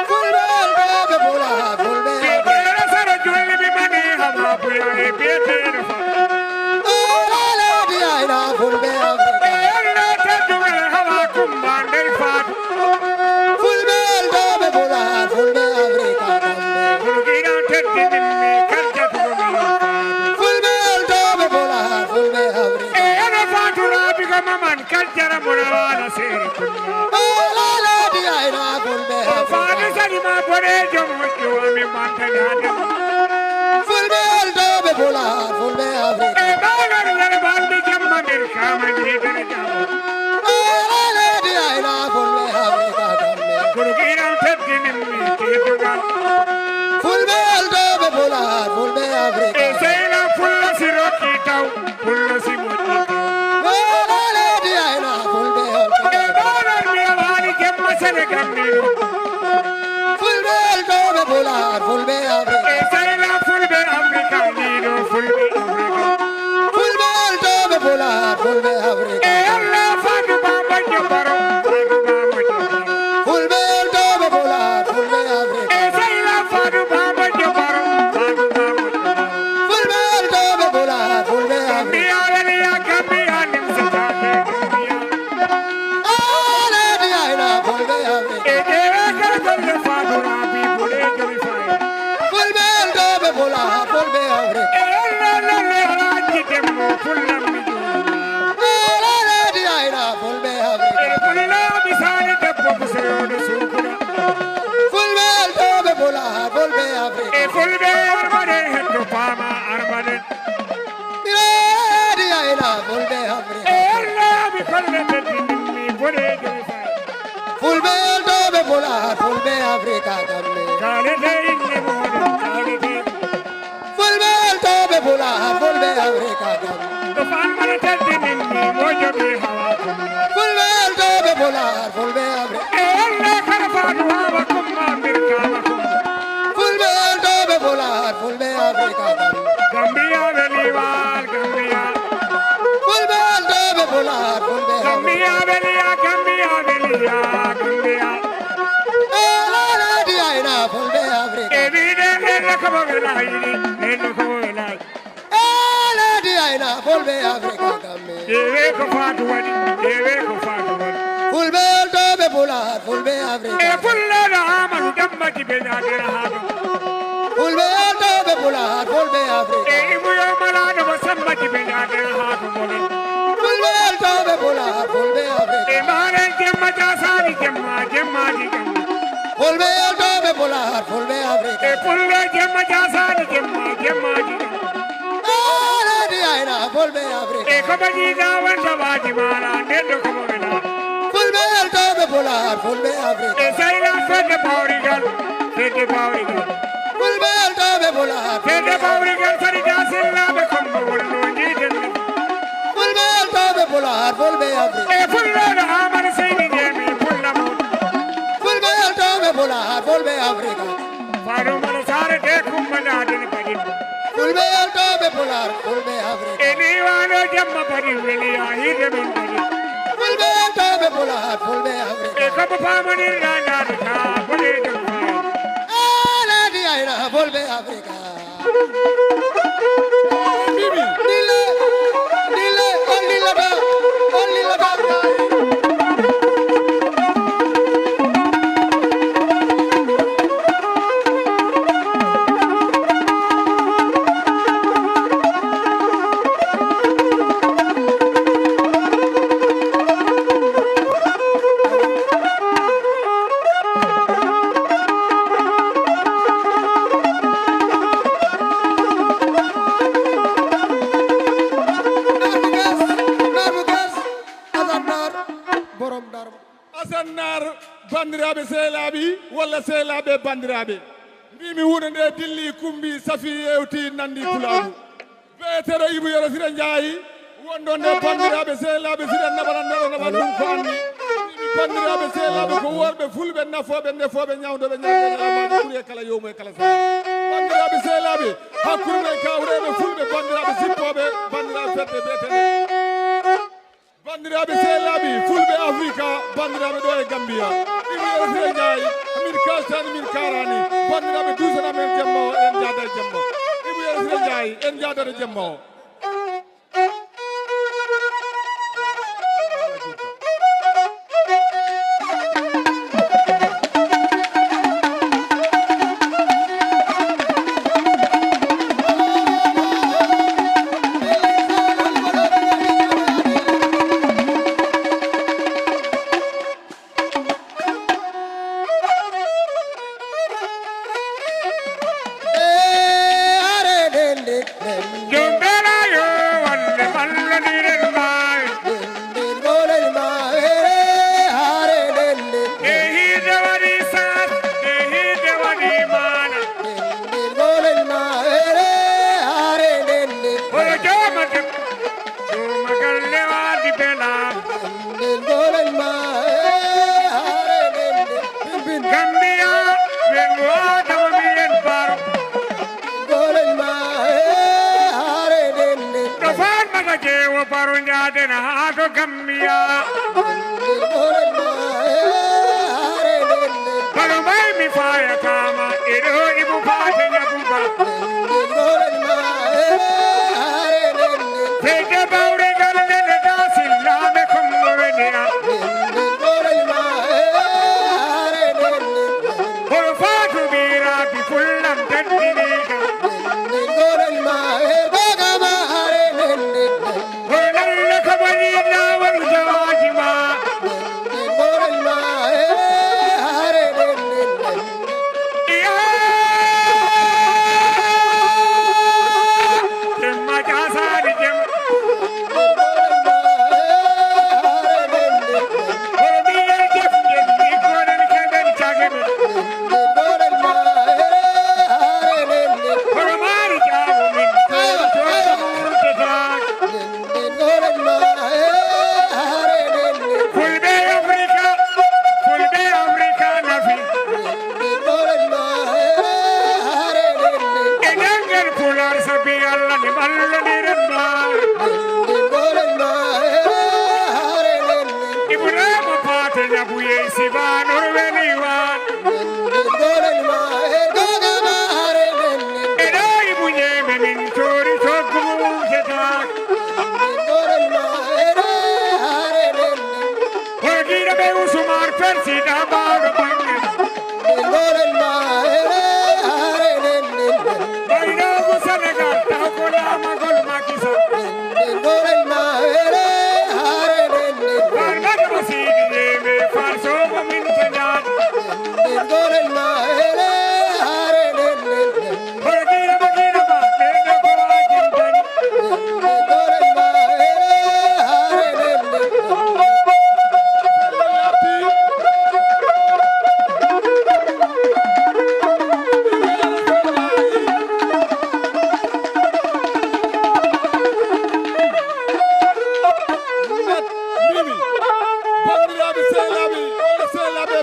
Fulɓe altooɓe Pulaar, Fulɓe Afrika. Ɓiɓɓe sara julli mi mani hama buya e biyeteeɗo fa. Alaadi ayna Fulɓe Afrika. E yalla teddungal hawa Kumba Ndey Faatu. Fulɓe altooɓe Pulaar, Fulɓe Afrika. Fulɓe giɗo teddinimmi kal jatuɗo mi. Fulɓe altooɓe Pulaar, Fulɓe Afrika. E yana Faatu Raabi ko maman kal jara mona waala seeri. Alaadi ayna Fulɓe Afrika. Faatu sani ma boɗeejo moƴƴo mi mantani Adama. Fulɓe altooɓe Pulaar, Fulɓe Afrika. E ɓaagal ngal balɗe jamma nder kama jiidere jam. Alaadi ayna Fulɓe Afrika. Kono ko iran teddinimmi teddugal. Fulɓe altooɓe Pulaar, Fulɓe Afrika. E seyna Fulla si rokki taw, Fulla si moƴƴi taw. Alaadi ayna Fulɓe Afrika. E ɓaagal mi waali jemma Senegal ni. Fulɓe altooɓe Pulaar, Fulɓe Afrika. E seyna Fulɓe Afrika, ɗiɗo Fulɓe Afrika. Fulɓe altooɓe Pulaar, Fulɓe Afrika. E Allah Faatu Ba moƴƴo baro, Faatu Ba moƴƴo. Welay, neɗɗo ko welay. Aladi ayna fulɓe Afrika kamɓe. Ƴeewe ko Faatu waɗi, ƴeewe ko Faatu waɗi. Fulɓe eltooɓe Pulaar, fulɓe Afrika. E fulleɗo Aamadu Demba Jibe Jaadera haa ɗo. Fulɓe eltooɓe Pulaar, fulɓe Afrika. E imuyo malaɗo mo Samba Jibe Jaadera haa ɗo. Fulɓe eltooɓe Pulaar, fulɓe Afrika. E maren jemma Jaasaani jemma, jemmaaji jemma. Fulɓe eltooɓe Pulaar, fulɓe Afrika. E fulɓe jemma Jaasaani jemma, jemmaaji jemma. Aladi ayna fulɓe Afrika. E ko baɗi ga wonta waaji maala, nden ɗo ko mo wela. Fulɓe eltooɓe Pulaar, fulɓe Afrika. E sayla fedde bawrigal, fedde bawrigal. Fulɓe eltooɓe Pulaar. Fedde bawrigal Farida Sillaaɓe Kombo wonno jiiden. Fulɓe eltooɓe Pulaar, fulɓe Afrika. E fulleɗo Aamadu Seydi Jeemi, fulla mo. Fulɓe eltooɓe Pulaar, fulɓe Afrika. Faɗo Mala Saare de Kumba Naaden Badi. Fulɓe eltooɓe Pulaar, fulɓe Afrika. E ni wano jamma Badi weli ya hide men Badi. Fulɓe eltooɓe Pulaar, fulɓe Afrika. E kabo pamanirɗa ndaɗo ka boɗejo. Aladi ayna fulɓe Afrika. Bibi. Dille, dille, on dillata, on dillata. Asan Naar, borom Darma. Asan Naar, banndiraaɓe sehlaaɓe, walla sehlaaɓe banndiraaɓe. Mbimi huunde nde dilli, kumbi, safi, yewti, nandi pulaagu. Beetero Ibu Yero Sire Njaayi, wonɗo nde banndiraaɓe sehlaaɓe, siɗen naɓaran neɗɗo naɓan ɗum ko anndi. Mbimi banndiraaɓe sehlaaɓe ko worɓe fulɓe nafooɓe, ndefooɓe, ñawdooɓe, ñawɓe, ñawɓe, ɓuri e kala yowmo e kala saha. Banndiraaɓe sehlaaɓe, hakkude e kawreeɓe fulɓe, banndiraaɓe sippooɓe, banndiraaɓe fedde beetene. Banndiraaɓe sehlaaɓe, fulɓe Afrika, banndiraaɓe ɗo e Gambia. Ibu Yero Sire Njaayi, min kaltani, min kaarani. Banndiraaɓe duusana men jemma o, en njaada e jemma. Ibu Yero Sire Njaayi, en njaadata jemma o. Jombela yo, wande ballodiren maayo. E hiide waɗi saas, e hiide waɗi maana. Oyo jooma debbo, jooma galle waadi bela. Gambiya, ɓe mo Adama mbiyen Baro. Golel ma, eh, haare den den. Ɗo faan mata jeewo Baro njaaden haa to Gambiya. Golel ma, eh, haare den den. Baro may mi faayataama, e ɗo Ibu Paate Nyabuba. Golel ma, eh, haare den den. Fedde bawrigal nene da sillaaɓe Kombo weniya. Golel ma, eh, haare den den. Hol faatu ɓii Raabi fullam teddiniika. Golel ma, eh, goga ma, haare den den. Hol Allah ko boni laawol jawaaji ma. Golel ma, eh, haare den den. Iya.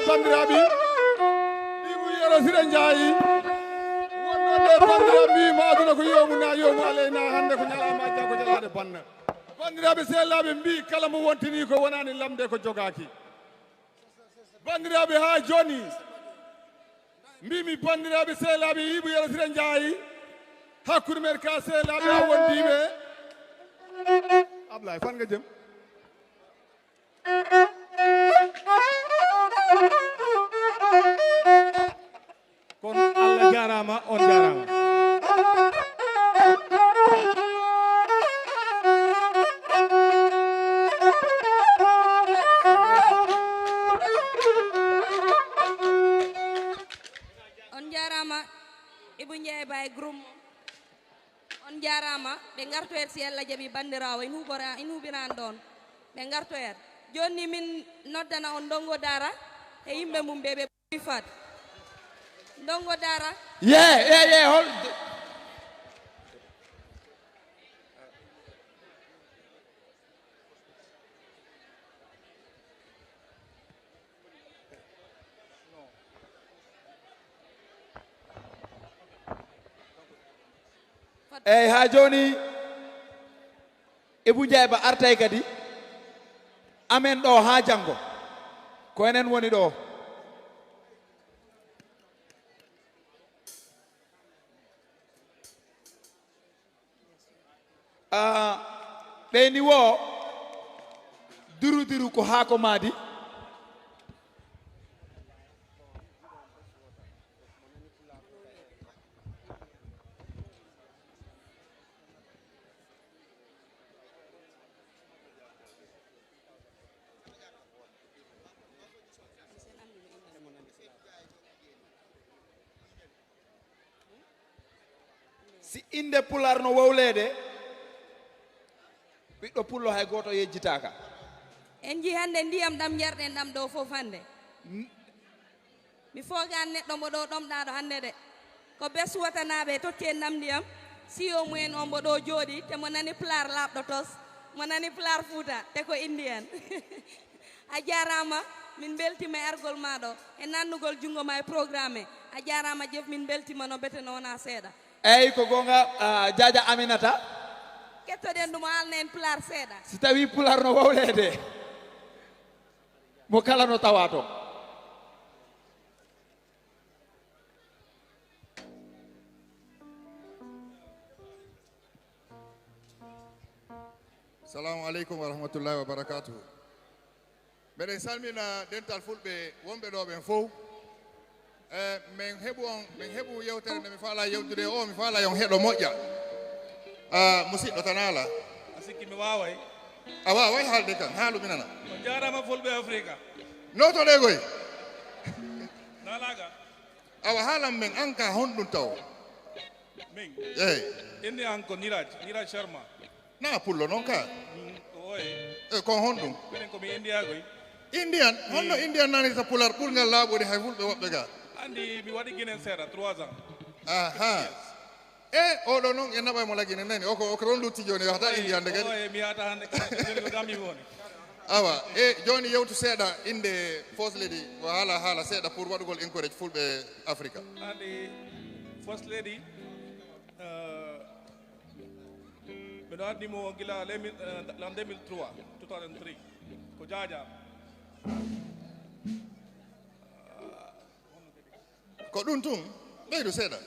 Banndiraaɓe, Ibu Yero Sire Njaayi, wonno nde banndiraaɓe mbiima aduna ko yoomu na yoomu alay na hannde ko ñalaama jaggo jalaade banna. Banndiraaɓe sehilaaɓe mbii kala mo wontini ko wonaani lamde ko jogaaki. Banndiraaɓe haa jooni, mbiimi banndiraaɓe sehilaaɓe Ibu Yero Sire Njaayi, hakkunde men ka sehilaaɓe a wondiiɓe. Ablaye, fan nga jëm? Kono Allah jaaraama, on jaaraama. On jaaraama, Ibou Ndiaye Baye Groupe. On jaaraama, ɓe ngartoyat si Allah jaɓi banndiraawo, in huɓora-, in huɓiraan ɗoon. Ɓe ngartoyat. Jooni ni min noddana on Ndongo Daara e yimɓe mum ɓe ɓe ɓuri fat. Ndongo Daara. Ye, ye, ye, hol- Eyyi, haa jooni, Ibou Ndiaye Ba artay kadi. Amen ɗo haa janngo. Ko enen woni ɗo. Ah, ɓeyni wo, diru diru ko haako maadi. Si innde Pulaar no wowleede, ɓiɗɗo Pullo hay gooto yejjitaaka. En njii hannde ndiyam ɗam njarɗen ɗam ɗo fof hannde. N- Mi foogaan neɗɗo mbo ɗo ɗomɗaaɗo hannde de. Ko bes wotanaaɓe e totti en ɗam ndiyam. Siyo mumen on mbo ɗo jooɗi, te mo nani Pulaar laaɓɗo tos, mo nani Pulaar Fuuta, te ko Indian. A jaaraama, min mbeltiima e argol maa ɗo, e nannugol junngo maa e programme. A jaaraama Jof, min mbeltiima no mbete no wonaa seeɗa. Eyyi, ko goonga, ah, Jaaja Aminata. Kettoɗen ɗum, o haalna en Pulaar seeɗa. Si tawii Pulaar no wowleede, mo kala no tawaa toon. Salamu aleykum wa rahmatullahi wa barakatuhu. Meɗen salmina dental fulɓe wonɓe ɗo ɓen fof. Eh, min heɓu on, min heɓu yewtere nde mi faala yewtude o, mi faala yon heɗo moƴƴa. Ah, musidɗo Tanaala. A sikki mi waaway? A waaway haalde kan, haalu mi nana. On jaaraama fulɓe Afrika. Notoɗe koy. Naalaaga. Awa, haalan men an ka honɗum taw? Min? Eey. Innde an ko Niraj, Niraj Sharma. Na pullo noon ka? Mm, oye. E kon honɗum? Minen ko mi India koy. Indian? Honno Indian nanirta pular ɓurgal laaɓude hay fulɓe woɓɓe ga? Anndi mi waɗi Ginen seeɗa, trois ans. Aha. E oɗo noon e naɓa mo lagine nani. O ko, o ko ɗon lutti jooni, yahata Indian de kadi. Oye, mi yahata hannde ka, jooni ko Gambie mi woni. Awa, e jooni yewtu seeɗa innde First Lady, ko haala, haala seeɗa pour waɗugol encourage fulɓe Afrika. Anndi First Lady, eh, mbiɗo anndi mo gila les mille, eh, l'an deux mille trois, two thousand three. Ko Jaaja. Ko ɗum tun, ɓeydu seeɗa.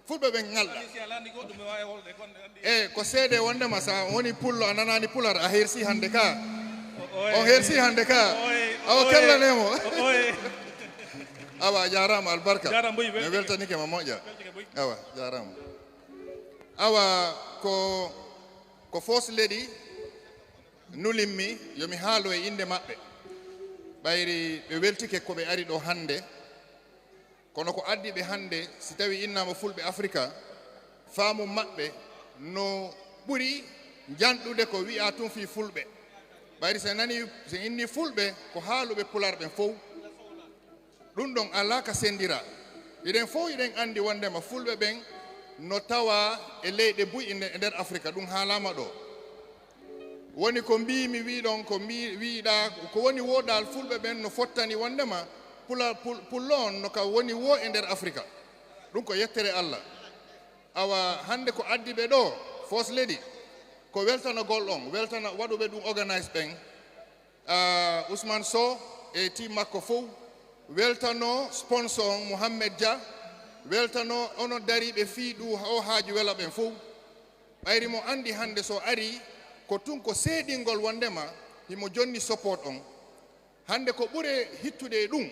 Fulɓe ɓen ŋalɗa. Anndi si a lanndi goɗɗum, mi waawi holde kon, anndi. E ko seede wondema sa woni pullo, a nanaani pular, a hersi hannde ka. O-, oye. On hersi hannde ka. Oye, awa, oye. Kellane mo. O-, oye. Awa, a jaaraama, albarka. Jaaraama, buy, mi weltike. Weltanike ma moƴƴa. Weltike, buy. Awa, jaaraama. Awa, ko, ko First Lady nulimmi yo mi haalo e innde maɓɓe. Ɓayri ɓe weltike ko ɓe ari ɗo hannde. Kono ko addi ɓe hannde, si tawii innaama Fulɓe Afrika, faamu maɓɓe no ɓuri njanɗude ko wiyaa tun fii Fulɓe. Ɓayri si a nanii, si innii Fulɓe, ko haaluɓe Pular ɓen fow. Ɗum ɗon alaa ka senndiraa. Hiɗen fow hiɗen anndi wonndema Fulɓe ɓen no tawaa e leyɗe buy e nder, e nder Afrika. Ɗum haalaama ɗoo. Woni ko mbiimi wii ɗon, ko mbii-, wiiɗaa, ko woni woo daal Fulɓe ɓen no fottani wonndema Pula-, pul-, pullo on no ka woni wo e nder Afrika. Ɗum ko yettere Allah. Awa hannde ko addi ɓe ɗo, Foos Leydi, ko weltanagol on, weltana waɗuɓe ɗum organise ɓen. Ah, Ousmane Sow e team makko fof, weltano sponsor on Mohamed Dia, weltano onon dariiɓe fii ɗu o haaju wela ɓen fof. Ɓayri mo anndi hannde so ari ko tun ko seedingol wonndema himo jonni support on. Hannde ko ɓure hittude e ɗum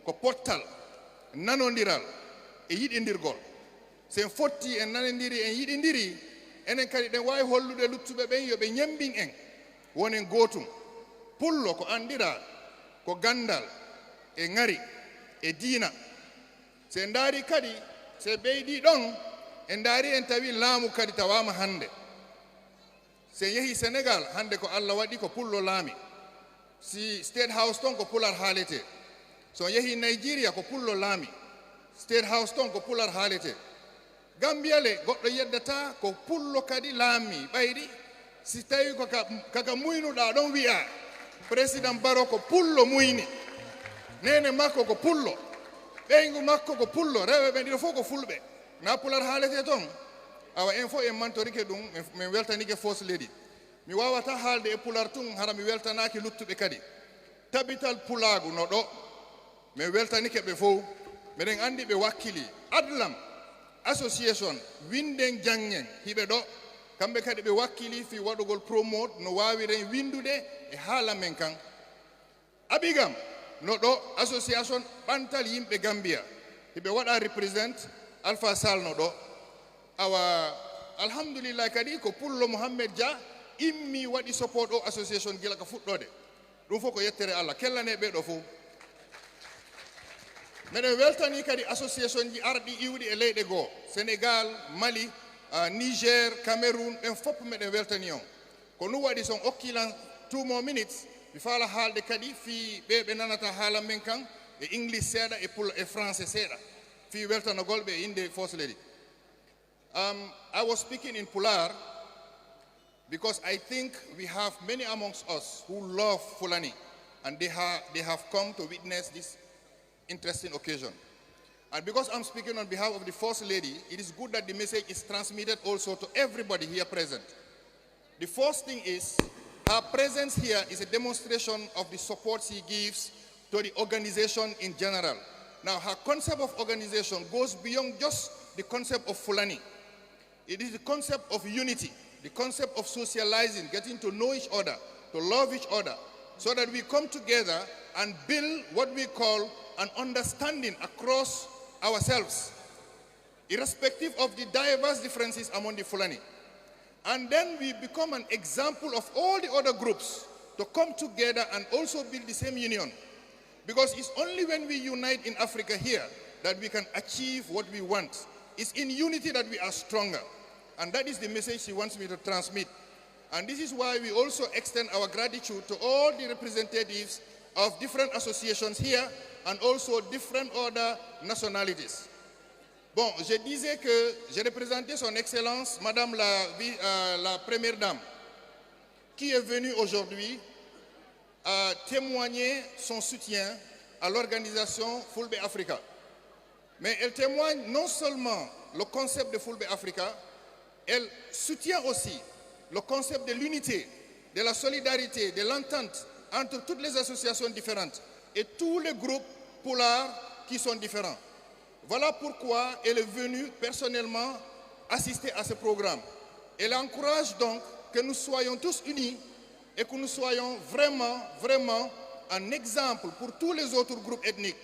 ko pottal, nanondiral e yiɗindirgol. Si en fotti, en nanondiri, en yiɗindiri, enen kadi ɗen waawi hollude luttuɓe ɓen yo ɓe ñemmbin en, wonen gootum. Pullo ko anndiraa ko ganndal e ŋari e diina. Si en ndaari kadi, si en ɓeydii ɗon, en ndaari en tawi laamu kadi tawaama hannde. Si en yehii Senegaal, hannde ko Allah waɗi ko pullo laami. Si State House ton ko pular haaletee. So en yehii Nigeria ko pullo laami. State House ton ko pular haaletee. Gambia le goɗɗo yeddataa ko pullo kadi laami. Ɓayri si tawi ko ka, ka, ka muynuɗaa ɗon wi'aa, Président Barrow ko pullo muyni. Neene makko ko pullo. Ɓeyngu makko ko pullo. Rewɓe ɓen ɗiɗo fof ko fulɓe. Na pular haaletee ton. Awa en fof en mantorike ɗum, min, min weltanike Foos Leydi. Mi waawataa haalde e pular tun hara mi weltanaaki luttuɓe kadi. Tabital Pulaagu no ɗo. Min weltanike ɓe fof. Miɗen anndi ɓe wakkilii. Adlam Association, winden janngen, hiɓe ɗo. Kamɓe kadi ɓe wakkilii fii waɗugol promote no waawiren winndude e haala men kan. Abigam no ɗo, association ɓantal yimɓe Gambia. Hiɓe waɗa represent. Alpha Sall no ɗo. Awa, alhamdulillah kadi ko pullo Mohamed Dia immi waɗi support o association gila ka fuɗɗoode. Ɗum fof ko yettere Allah. Kellanee ɓee ɗo fof. Meɗen weltanii kadi association ji arɗi iwɗi e leyɗe goo, Senegal, Mali, ah, Niger, Cameroun, ɓen fof meɗen weltanii on. Ko ɗum waɗi, so on okkii lan two more minutes, mi faala haalde kadi fii ɓee ɓe nanata haala men kan e English seeɗa, e pul-, e français seeɗa, fii weltanagol ɓe e innde Foos Leydi. Um, I was speaking in Pular because I think we have many amongst us who love Fulani, and they ha-, they have come to witness this interesting occasion. And because I'm speaking on behalf of the First Lady, it is good that the message is transmitted also to everybody here present. The first thing is, her presence here is a demonstration of the support she gives to the organization in general. Now, her concept of organization goes beyond just the concept of Fulani. It is the concept of unity, the concept of socializing, getting to know each other, to love each other, so that we come together and build what we call an understanding across ourselves, irrespective of the diverse differences among the Fulani. And then we become an example of all the other groups to come together and also build the same union. Because it's only when we unite in Africa here that we can achieve what we want. It's in unity that we are stronger. And that is the message she wants me to transmit. And this is why we also extend our gratitude to all the representatives of different associations here and also different other nationalities. Bon, je disais que j'ai représenté Son Excellence, Madame la vi-, euh, la Première Dame, qui est venue aujourd'hui à témoigner son soutien à l'organisation Fulbe Africa. Mais elle témoigne non seulement le concept de Fulbe Africa, elle soutient aussi le concept de l'unité, de la solidarité, de l'entente entre toutes les associations différentes et tous les groupes pulaars qui sont différents. Voilà pourquoi elle est venue personnellement assister à ce programme. Elle encourage donc que nous soyons tous unis et que nous soyons vraiment, vraiment un exemple pour tous les autres groupes ethniques.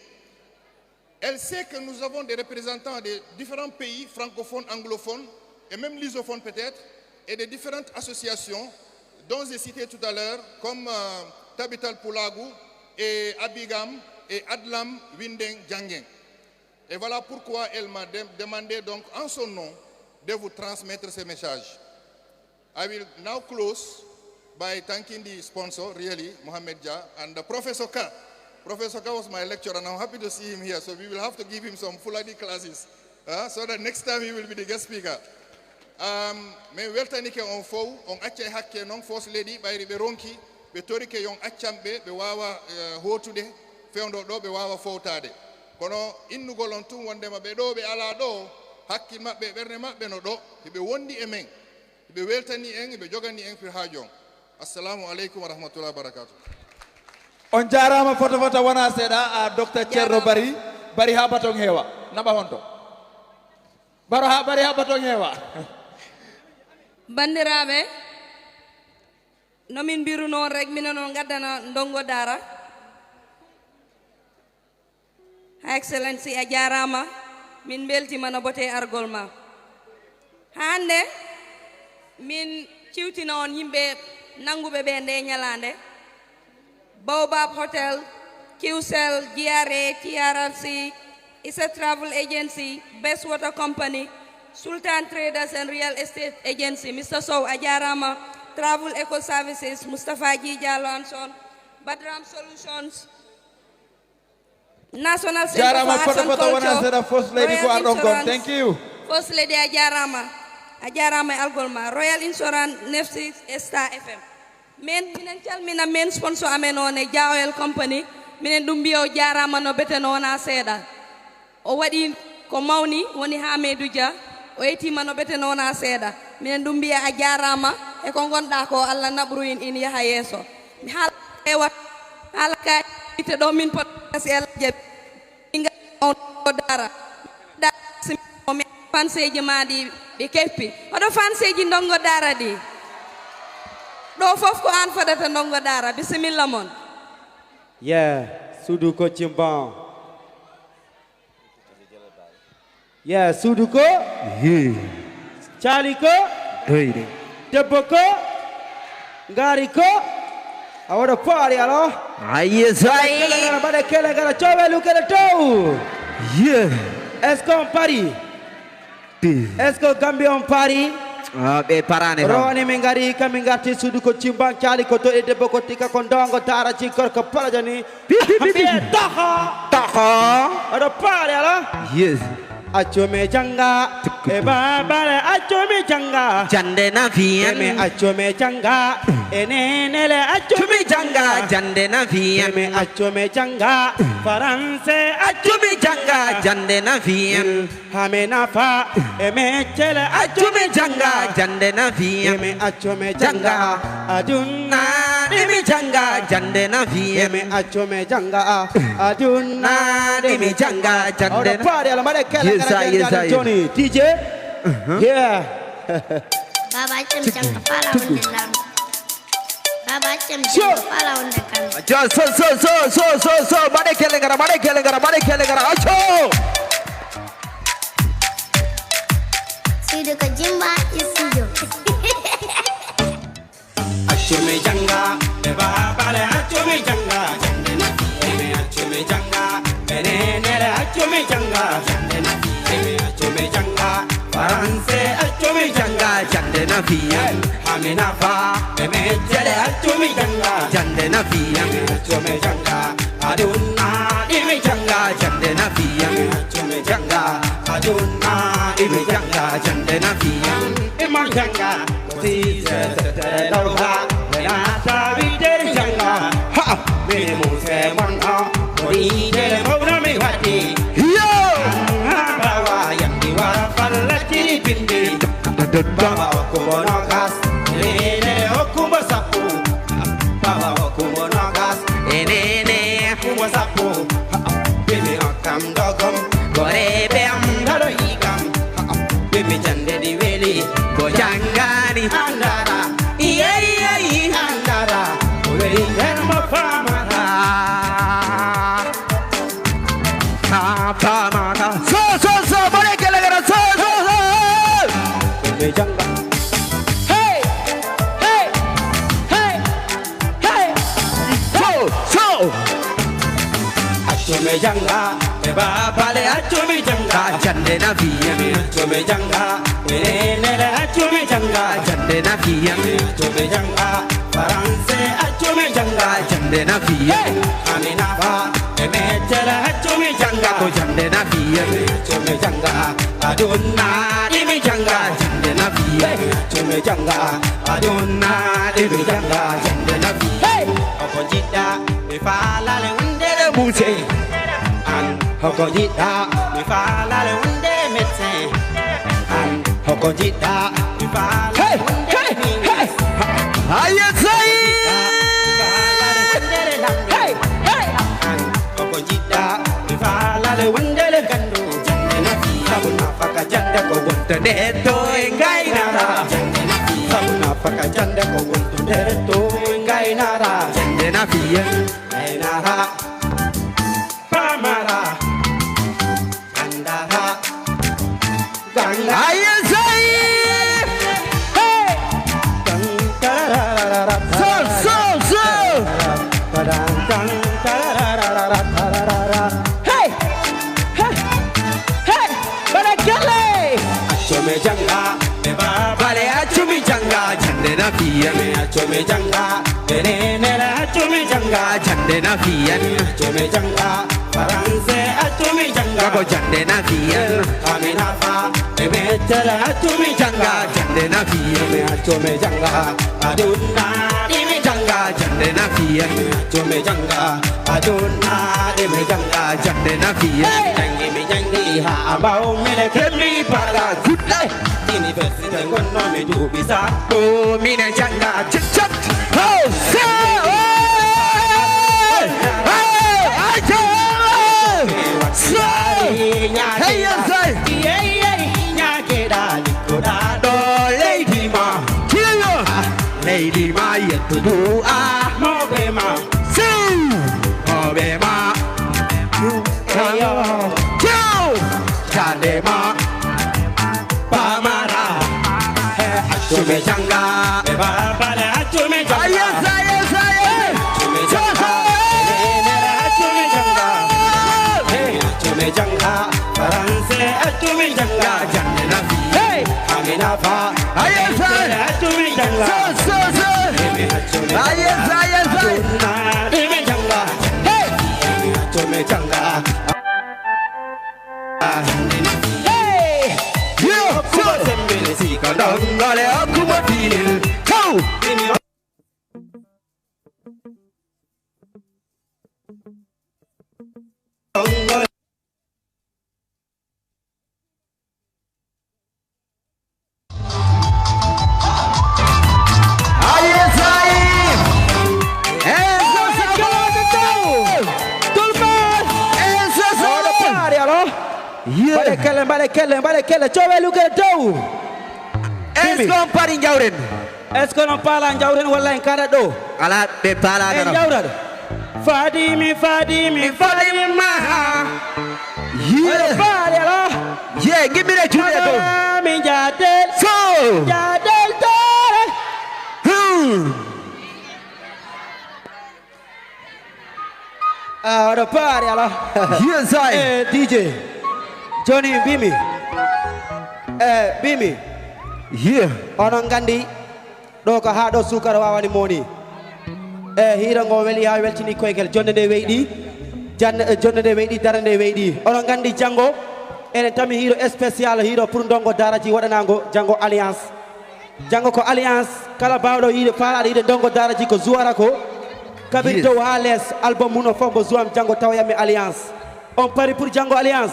Elle sait que nous avons des représentants des différents pays francophones, anglophones et même lusophones peut-être, et des différentes associations dont j'ai cité tout à l'heure, comme, euh, Tabital Pulagu et Abigam et Adlam Winden Jangeng. Et voilà pourquoi elle m'a de-, demandé donc en son nom de vous transmettre ce message. I will now close by thanking the sponsor, really, Mohamed Dia, and, uh, Professor Ka. Professor Ka was my lecturer, and I'm happy to see him here, so we will have to give him some Fulani classes, uh, so that next time he will be the guest speaker. Um, min weltanike on fow, on accay hakke non, First Lady, ɓayri ɓe ronki, ɓe torike yon accan ɓe, ɓe waawa, eh, hootude. fewndo ɗo ɓe waawa fowtaade. Kono innugol on tun wonndema ɓe ɗo ɓe alaa ɗo, hakkil maɓɓe e ɓernde maɓɓe no ɗo, hiɓe wondi e men, hiɓe weltani en, hiɓe jogani en fir haa jon. Assalamu aleykum wa rahmatullahi wa barakatuh. On jaaraama fota fota wonaa seeɗa, a Docteur Ceerno Bari, Bari haa baton heewa, naɓa honto. Baro haa Bari haa baton heewa. Banndiraaɓe, no min mbiru noon rek, minen on ngaddana ndonngo daara. Her Excellency, a jaaraama, min mbeltiima no bote argol ma. Hannde, min ciwtina on yimɓe nannguɓe ɓe nde ñalaande. Baobab Hotel, Qcell, G R A, T R R C, Isa Travel Agency, Best Water Company, Sultan Traders and Real Estate Agency, Mister Sow, a jaaraama, Travel Eco Services, Moustapha G Diallo and Son, Badram Solutions, National Center Jaaraama for Arts fota and fota wonaa Culture, seeɗa, First Lady ko Royal arɗon kon. Insurance, Thank you. First Lady a jaaraama, a jaaraama e algol ma, Royal Insurance, Nefsi e Star F M. Min, minen calmina min sponsor amen on e Dia Oil Company, minen ɗum mbiya o jaaraama no bete no wonaa seeɗa. O waɗi ko mawni, woni Hamidou Dia, o yettiima no bete no wonaa seeɗa. Minen ɗum mbiya a jaaraama e ko ngonɗaa ko, Allah naɓru in, in yaha yeeso. Mi haala rewa, haala ka ite ɗo min pot kasi Allah jaɓi. Min ngaa on ko daara. Daara si o mi fanseeji ma ɗi ɓe keppi. Hoɗo fanseeji ndonngo daara ɗi. Ɗo fof ko aan fodata ndonngo daara. Bisimilla mon. Yeah, suudu ko cimban. Yeah, suudu ko. Caali ko. Debbo ko. Ngaari ko. A waɗa poari alo. Aye say. Mbaɗe kele gara, mbaɗe kele gara, coowe lukere dow. Yeah. Est-ce qu'on parie? Est-ce que Gambie on paari? Ah, ɓe parani kam. Rowani min ngari, kami ngarti suudu ko cimban, caali ko toɗi, debbo ko tika, ko ndongo daara, ci gorko palajani. Mbiye toho. Toho. Aɗo paari ala? Yes. Accu mi janga e babale, accu mi janga. Jande na fiyan. Emi accu mi janga e nenele, accu Accu mi janga, jande na fiyan. Emi accu mi janga faranse, accu Accu mi janga, jande na fiyan. Hame nafa e meccele, accu Accu mi janga, jande na fiyan. Emi accu mi janga aduna. Naɗi mi janga, jande na fiyan. Emi accu mi janga aduna. Naɗi mi janga, jande Oɗo na paari ala mbaɗe kele Yes, kala I, yes, jande I. Johnny D J. Yeah. Baba accam janga fala wonde lam. Baba accam janga fala wonde kam. Jo, so, so, so, so, so, so, mbaɗe kele gara, mbaɗe kele gara, mbaɗe kele gara, acco. Suudu ko jimba e suudu. Accu mi janga e babale, accu mi janga jande na fiyan. Accu mi janga e nenele, accu mi janga jande na fiyan. Accu mi janga faranse, accu mi janga jande na fiyan. Hame nafa e meccele, accu mi janga jande na fiyan. Accu mi janga aduna, ɗi mi janga jande na fiyan. Accu mi janga aduna, ɗi mi janga jande na fiyan. Ima janga. Sise sete dawha, wena tawi der janga. Ha! Mini muse mon ha, moni der mawna mi wati. Yo! Ha bawa yandi wara falla kini pindi. Bawa okumo no gas, lele okumo sapu. Bawa okumo no gas, enene okumo sapu. Bimi akam dogom, gore be am dalo higam. Bimi jande di weli, ko jangani andara. Iye iye iye andara. Weli hermo famara. Ka famara. So so so, mbaɗe kele gara, so so so. Bimi janga. Hey! Hey! Hey! Hey! So so. Accu mi janga e babale, accu mi janga jande na fiyan. Accu mi janga e nenele, accu mi janga jande na fiyan. Accu mi janga faranse, accu mi janga jande na fiyan. Ami nafa e meccele, accu mi janga ko jande na fiyan. Accu mi janga aduna, ɗi mi janga jande na fiyan. Accu mi janga aduna, ɗi mi janga jande na fiyan. Oko jiɗɗa mi falale wondere. Muse. An hoko jiɗɗa? Mi faalaa wonde médecin. An hoko jiɗɗa? Mi faalaa Hey, wonde hey, ministre. Hey. Aye sey. Mi faalaa wonde lamɗo. Hey, hey. An hoko jiɗɗa? Mi faalaa wonde ganndo. Jannde nafi, sabu nafaka jannde ko wonta nde to e ngaynara. Jannde nafi, sabu nafaka jannde ko wonta nde to e ngaynara. Jannde nafi en. Ngaynara, pamara, gandara, ganga. Aye sey. Hey. Tan, tarararara, So, so, so. Taran, tan, tarararara, tararara. Hey. Hey. Hey. Bana gelle. Accu mi jannga, ɓe baabale, accu mi jannga, jannde nafi en. Accu mi jannga, ɓe neenere, accu mi jannga, jannde nafi en. Accu mi jannga, faranse, accu mi jannga. Gabo jannde nafi en. Ami nafa, ɓe mettele, accu mi jannga, jannde nafi en. Accu mi jannga, aduna, ɗi mi jannga, jannde nafi en. Accu mi jannga, aduna, ɗi mi jannga, jannde nafi en. Hey! Janngi mi janngi, ha a mbaw mi le kemmi paga. Good night. Université ngonnomi duuɓi sappo, miɗo jannga ciccat. Ho, so, oh, oh, oh, ajo, so, hey, yes, hey. Hey, hey, ñaageɗa likkoɗa ɗo leydi ma. Kiyo. Ah, leydi ma yettudu, ah, mawɓe ma. Siw, mawɓe ma. Eyo. Ciao! Jande ma. Pamara. He, accu mi jannga. E babale, accu mi jannga. Ayesa, ayesa, ayesa. Accu mi jannga. E nenere, accu mi jannga. He, accu mi jannga. Faranse, accu mi jannga. Jande nafi. Hey! Ami nafa. Ayesa. Accu mi jannga. So, so, so. He, mi accu mi jannga. Ayesa, ayesa. Aduna, mi jannga. Hey! Mi accu mi jannga. Hey! Yo, so. Sembele sika ndongole okumo tilil. Ciao! Aye, sayi. Enzo Sabo. Tout le monde. Enzo Sabo. Mbaɗe kelle, mbaɗe kelle, mbaɗe kelle. Cowee lugere dow. Est-ce qu'on parii njawren? Est-ce que non paala njawren walla en kaɗat ɗo? Alaa, ɓe paala en dara. Njawrat. Fadimi, Fadimi, Fadima. Yeah. Faali ala. Yeah, give me that jude go. Mi jadel. So. Jadel tore. Hmm. Ah, oɗo paari ala. Yes, I. Eh, D J. Jooni mbimi. Eh, mbimi. Yeah. Onon nganndi, ɗo ko haa ɗo suukara waawani moni. Eh, hiiro ngo weli haa weltini koyngel. Jonnde nde weyɗi. Jan-, eh, jonnde nde weyɗi, darnde nde weyɗi. Onon nganndi janngo, enen tami hiiro spécial, hiiro pour ndongo daaraji waɗanaango janngo Alliance. Janngo ko Alliance, kala baawɗo yiide, faalaaɗo yiide ndongo daaraji ko zuwara ko. Kabiri dow haa les, album mum o fof mbo zuwam janngo tawoyammi Alliance. On parii pour janngo Alliance?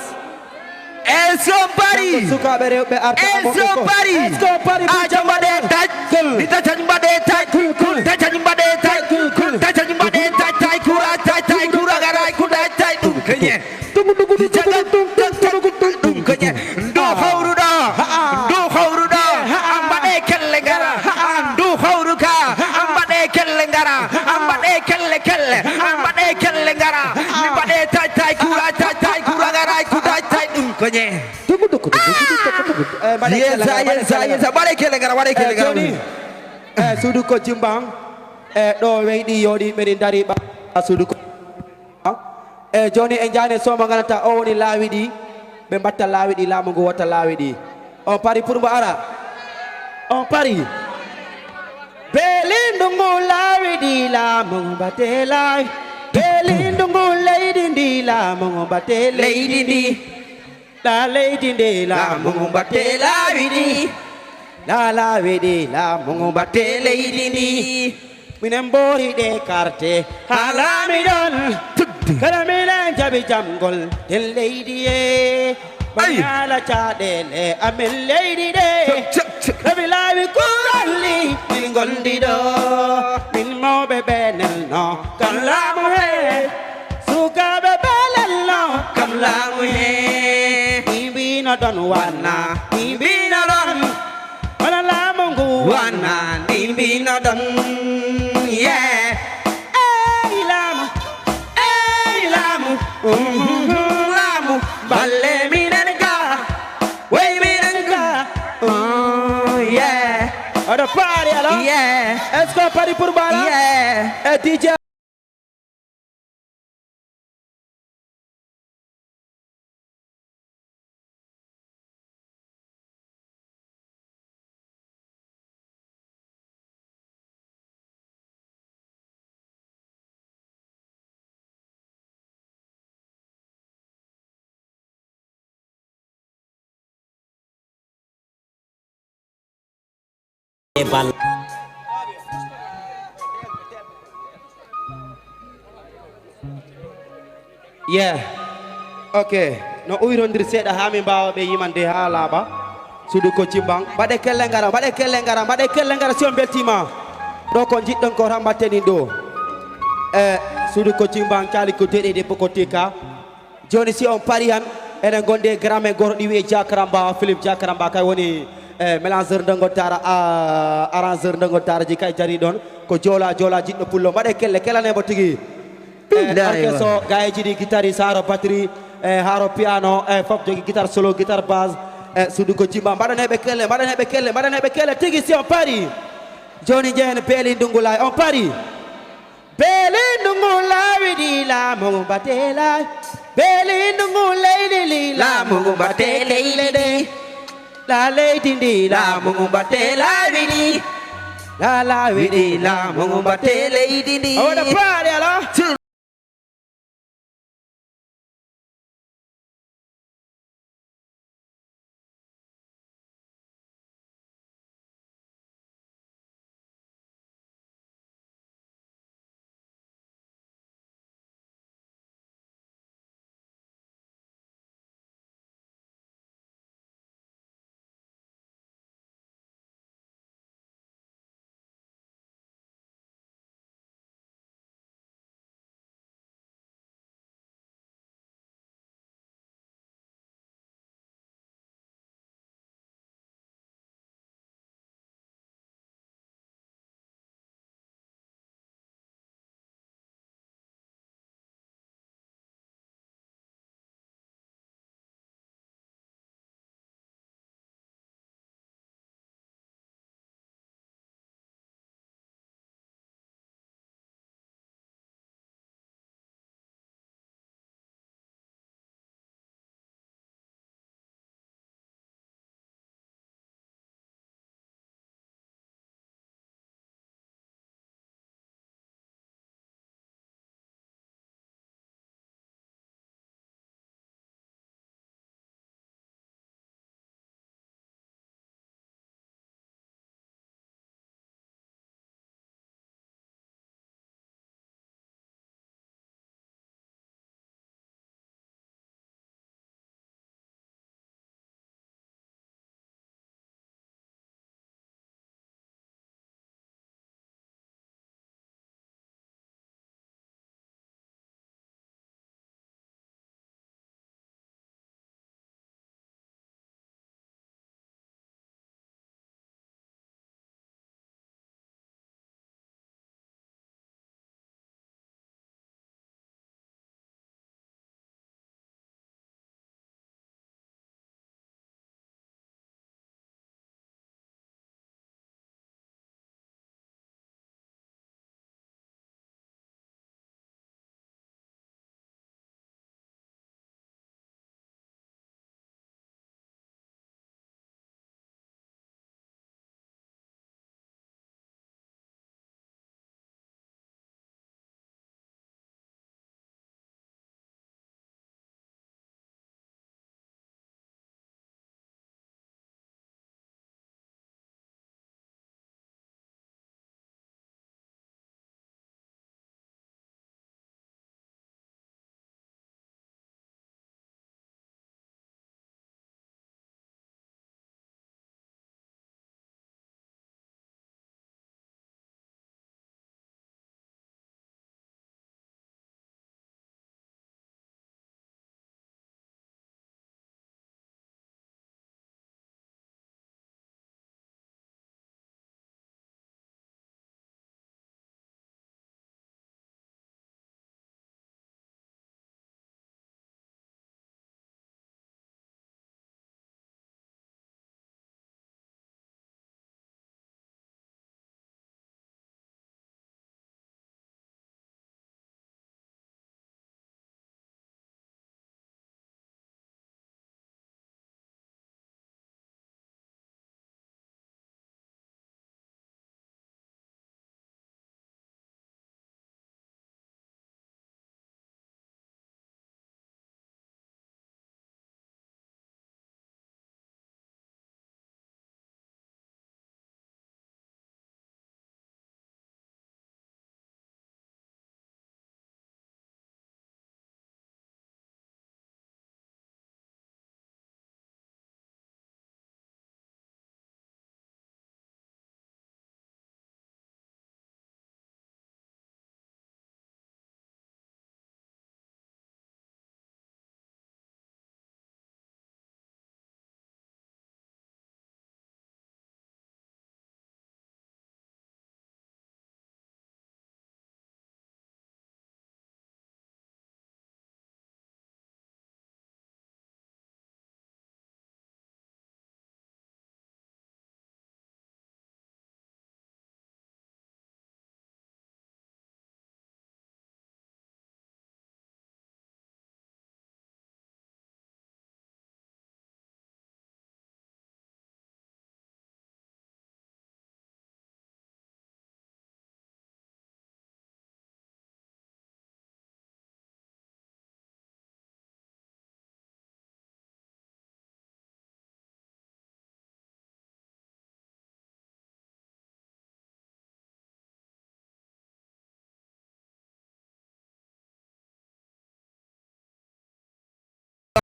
Est-ce qu'on parii? Janngo sukaaɓe rewɓe arta. Est-ce qu'on parii? Est-ce qu'on parii pour janngo Alliance? Mbaɗee tac, mi tacañ mbaɗee tac, kun tacañ mbaɗee tac, kun tacañ mbaɗee tac, tay kura, tay, tay kura, garay, kuɗa, tay, ɗum keñe. Ɗum ko ñe. Ndu hawruɗo, ndu hawruɗo, a mbaɗe kelle ngara. Ndu hawru ka, a mbaɗe kelle ngara. A mbaɗe kelle kelle, a mbaɗe kelle ngara. Mi mbaɗe tay tay kura, tay tay kura ngara, kuda tay ɗum ko ñe. Yensa, yensa, yensa, mbaɗe kelle ngara, mbaɗe kelle ngara. Jooni, eh, suudu ko jimban, eh, ɗo weyɗi yooɗi, ɓeɗi dari ɓa suudu ko. E jooni en njaani e sooma nganata o woni laawi ɗi, ɓe mbatta laawi ɗi, laamu ngu watta laawi ɗi. On parii pour mbo ara? On parii? Beelindu ngu laawi ɗi, laamu ngu mbatte laawi. Beelindu ngu leydi ndi, laamu ngu mbatte leydi ndi. Ɗa leydi ndi, laamu ngu mbatte laawi ɗi. Ɗa laawi ɗi, laamu ngu mbatte leydi ndi. Minen mboori ɗe karte, haa laami ɗon. Kala minen jaɓi jamgol nden leydi e. Ay. Ɓaŋŋaala caɗeele amen leydi ɗe. Cuk, cuk, cuk. Sabi laawi kuralli min ngondi ɗo. Min mawɓe ɓe nelno kam laamu he. Sukaaɓe ɓe nelno kam laamu he. Min mbino ɗon wanna, min mbino ɗon. Wala laamu ngu wanna, min mbino ɗon. Yeah. Ey laamu, ey laamu, mhm, laamu, balle minen ga, wey minen ga. Oh, yeah. Oɗo paari, alors? Yeah. Est-ce qu'on parie pour Bala? Yeah. Et D J? E bal. Yeah. Ok. No uwirondir seeɗa haa min mbaawa ɓe yimande haa laaɓa. Suudu ko cimban. Mbaɗe kelle ngara, mbaɗe kelle ngara, mbaɗe kelle ngara si on mbeltiima. Ɗo ko njiɗɗon ko tan mbaɗten ɗo. E suudu ko cimban, caali ko deeɗi debbo ko tikka. Jooni si on parii han, enen ngondi e grand men gooto ɗi wi'e Jakaramba, Philippe Jakaramba kay woni, eh, mélangeur Ndongo Tara, ah, arrangeur Ndongo Tara ji kay jarii ɗon. Ko joola, joola jiɗɗo pullo. Mbaɗe kelle, kelane mo tigi. Eh, billahi orchestre wa. O, gayeji ɗi, guitariste, haaro batterie, eh, haaro piano, eh, fof jogi guitare solo, guitare basse, eh, suudu ko jimba. Mbaɗane ɓe kelle, mbaɗane ɓe kelle, mbaɗane ɓe kelle tigi si on parii. Jooni njehen beeli ndungu laay, on parii? Beeli ndungu laawi ɗi laamu ngu mbaɗte laay. Beeli ndungu leydi ndi laamu ngu mbaɗte leydi ndi. La leydi ndi laamu ngu mbaɗte laawi ɗi. La laawi ɗi laamu ngu mbaɗte leydi ndi. O waɗa pa-